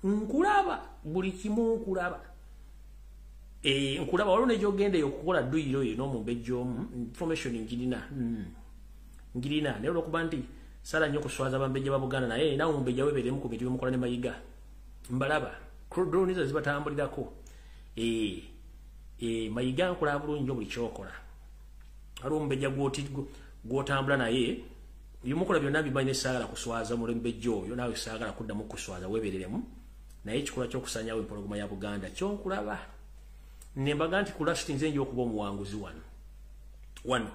[SPEAKER 1] Nkulaba buli kimu, nkulaba. Nkulaba, waliwo negyogenda eyo okukola dduyiro eyo n'omumbejja omu, information ngirina, ngirina. Naye olwokuba nti saala nnyo okuswaza bambejja ba Buganda, naye nawe omumbejja webeeremu ku bintu byemukola ne Mayiga. Mbalaba, drone zo zibatambulirako. Mayiga, nkulaba bulungi nnyo buli kyokola. Waliwo omumbejja gw'otambula naye, byemukola byonna bimanyi, ne saagala kuswaza mulembejja oyo, naawe saagala kuddamu kuswaza, weebereremu. Naye ekikolwa ky'okusanyawo empologoma ya Buganda kyonkulaba, nembaga nti ku last nze nja okuba omuwanguzi wano. Wano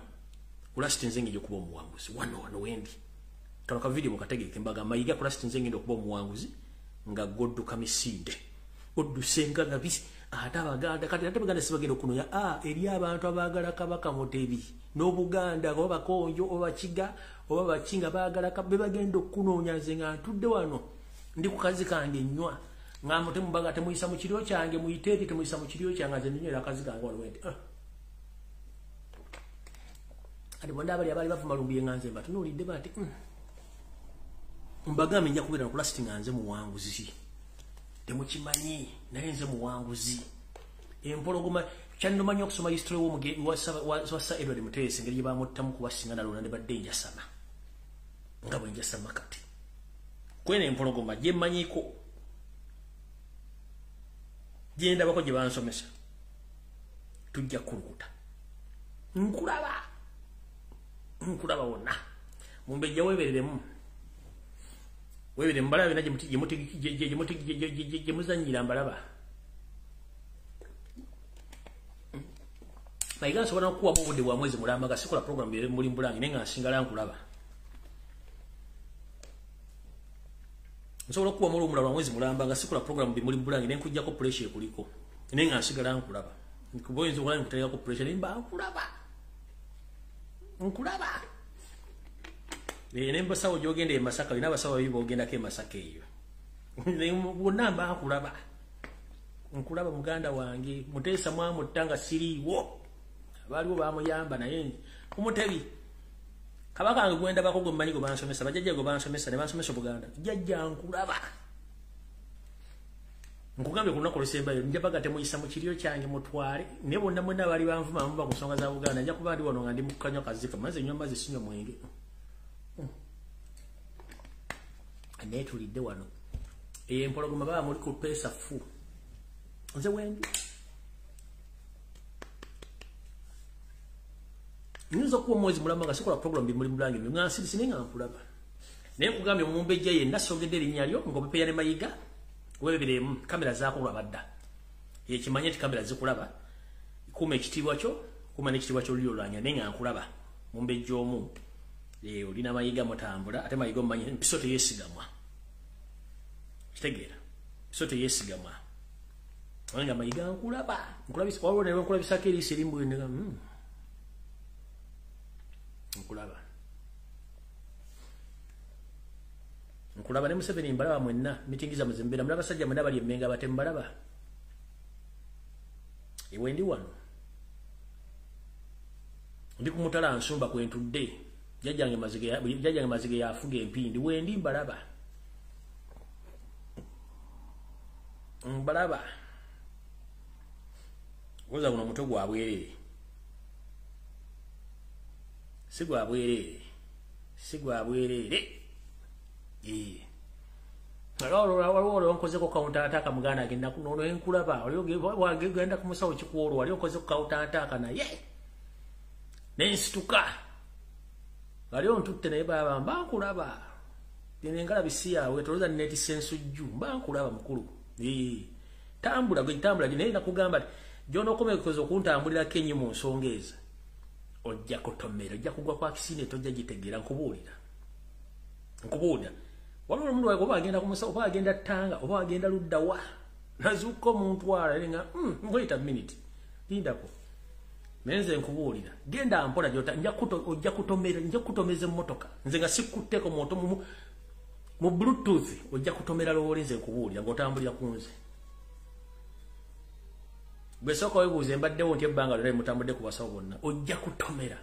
[SPEAKER 1] ku last nze nja okuba omuwanguzi wano, wano wendi. Kano ka video mukategeke. Mbaga Mayiga, ku last nze ngenda okuba omuwanguzi nga godduka misinde, odduse nga gabisi. Ate abaganda kati, ate Abaganda sibagenda okunoya a eri abantu abaagala Kabaka Mutebi n'Obuganda, oba Bakonjo oba Bakiga oba Bakinga, baagala be bagenda okunoonya. Nze nga ntudde wano, ndi ku kazi kange nnywa, nga mutemubaga temuyisa mu kiryo kyange, muyite eri temuyisa mu kiryo kyange, nze ninywera akazi kange wano wente. Ati bonna abali abaali bavuma Lumbuye, nga nze mbatunuulidde bati mbagambe nja kubeera ku last nga nze muwanguzi. Temukimanyi, naye nze muwanguzi. Empologoma kyannomanyi okusoma history wa Sir Edward Muteesa, engeri gye bamuttamu, kuba singa nalona ne badde njasama nga bwe njasama. Kati kwene empologoma gye mmanyiko, gye ndabako, gye bansomesa, tujja kulukuta. Nkulaba, nkulaba wonna. Mumbejja, weebereremu, webere. Mbalaba byonna gye muzannyira, mbalaba. Mayiga, nsobola n'okukuwamu obudde bwa mwezi mulamba nga sikola program muli mbulange, naye nga nsigala nkulaba. Nsobola okukuwamu olwomula lwa mwezi mulamba nga sikola program bimuli mbulange, naye nkuggyako pressure ekuliko, naye nga nsigala nkulaba. Kuba oyinza okulaba nkuteekako pressure, naye mba nkulaba. Nkulaba. Ne mbasawo gy'ogenda e Masaka, olina abasawo babiri b'ogendako e Masaka eyo. Bonna mba nkulaba. Nkulaba muganda wange, Muteesa mwamutta nga siriiwo. Abaaliwo baamuyamba naye Omutebi. Kabaka wange gwendabako gwe mmanyi gwe bansomesa, bajjajja gwe bansomesa ne bansomesa Obuganda. Jjajja nkulaba. Nkugambye ku lunaku olusembayo njabaga temuyisa mu kiryo kyange mutwale, naye bonna mwenna baali banvuma muva ku nsonga za Buganda, nja kuba ndi wano nga ndi mu kukanywa kazika, maze nywa amazzi sinywa mwenge. Neetulidde wano. Empologoma baba muli ku peesa fu. Nze wendi. Nyinza okuwa omwezi mulamba nga sikola program bimuli mulange nga nsirisi naye nga nkulaba. Naye nkugambye omumbejja yenna sogedde erinnya lyo ng'opepeya ne Mayiga weebiremu kamera zaakulaba dda. Ekimanye nti kamera zikulaba, kuuma ekitiibwa kyo, kuuma n'ekitiibwa ky'olulyo olwanya naye nga nkulaba. Mumbejja omu olina Mayiga mutambula ate Mayiga omumanyi mpiso teyeesigamwa. Kitegeera, mpiso teyeesigamwa. Naye nga Mayiga nkulaba, nkulabisa waliwo ne nkulabisako eriiso erimu nkulaba. Nkulaba ne Museveni mbalaba mwenna, mitingi zammwe ze mbeera, mulaba abasajja mwenna bali emmenga abatemu mbalaba. Ewe ndi wano. Ndi ku mutala nsumba kwe ntudde. Jjajjange Mazige yafuga empindi, wendi mbalaba. Mbalaba. Oza guno omutwe gwa bwerere. Si gwa bwerere. Si gwa bwerere. Waliwo onkozeko counter attack muganda agenda kunono enkulaba wali ogenda ku musawo kikuolwo wali onkozeko counter attack naye nensituka wali ontutte naye baba mba nkulaba engala bisiyawe toloza netise ensujju mba nkulaba mukulu tambula gwe tambula naye nakugamba gy'onookomekoza okuntambulirako ennyo mu nsonga ezo ojja kutomera ojja kugwa kwa kisine tojja gitegeera nkubuulira nkubuulira. Waliwo omuntu oba agenda ku musawo oba agenda ttanga oba agenda ludda wa nazuuka omuntwala nga wait a minute lindako naye nze nkubuulira genda mpola gyota ojja kutomera nja kutomeza emmotoka nze nga sikkutteko moto mu bluetooth ojja kutomera looli nze nkubuulira ng'otambulira ku nze. Gwe sooka weebuuze mbaddewo nti ebbanga lyonna mutambudde ku basawo bonna ojja kutomera.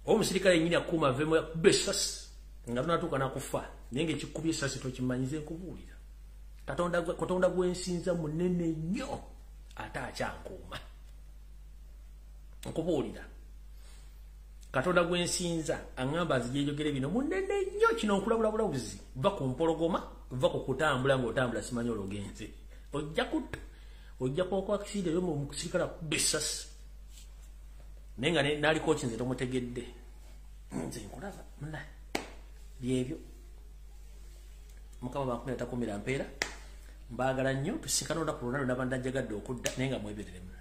[SPEAKER 1] Omusirikale yennyini akuuma aveemu akuba essasi nga tonatuuka nakufa naye ng'ekikubye essasi tokimanyize nkubuulira. Katonda gwensinza munene nnyo ate akyankuuma. Nkubuulira. Katonda gwensinza aŋŋamba nzijejogere bino munene nnyo kino nkulabula bulabuzi va ku mpologoma va ku kutambula ng'otambula simanyi ologenze. Ojja kutta ojja kwokwa akisinde yo omusirikale akuba essasi naye nga n'aliko ki nze tomutegedde nze nkulaba muna byebyo. Mukama bakumira takumira mpeera mbaagala nnyo tusinkane olunaku lwonna lwe naba njagadde okudda naye nga mwebereremu.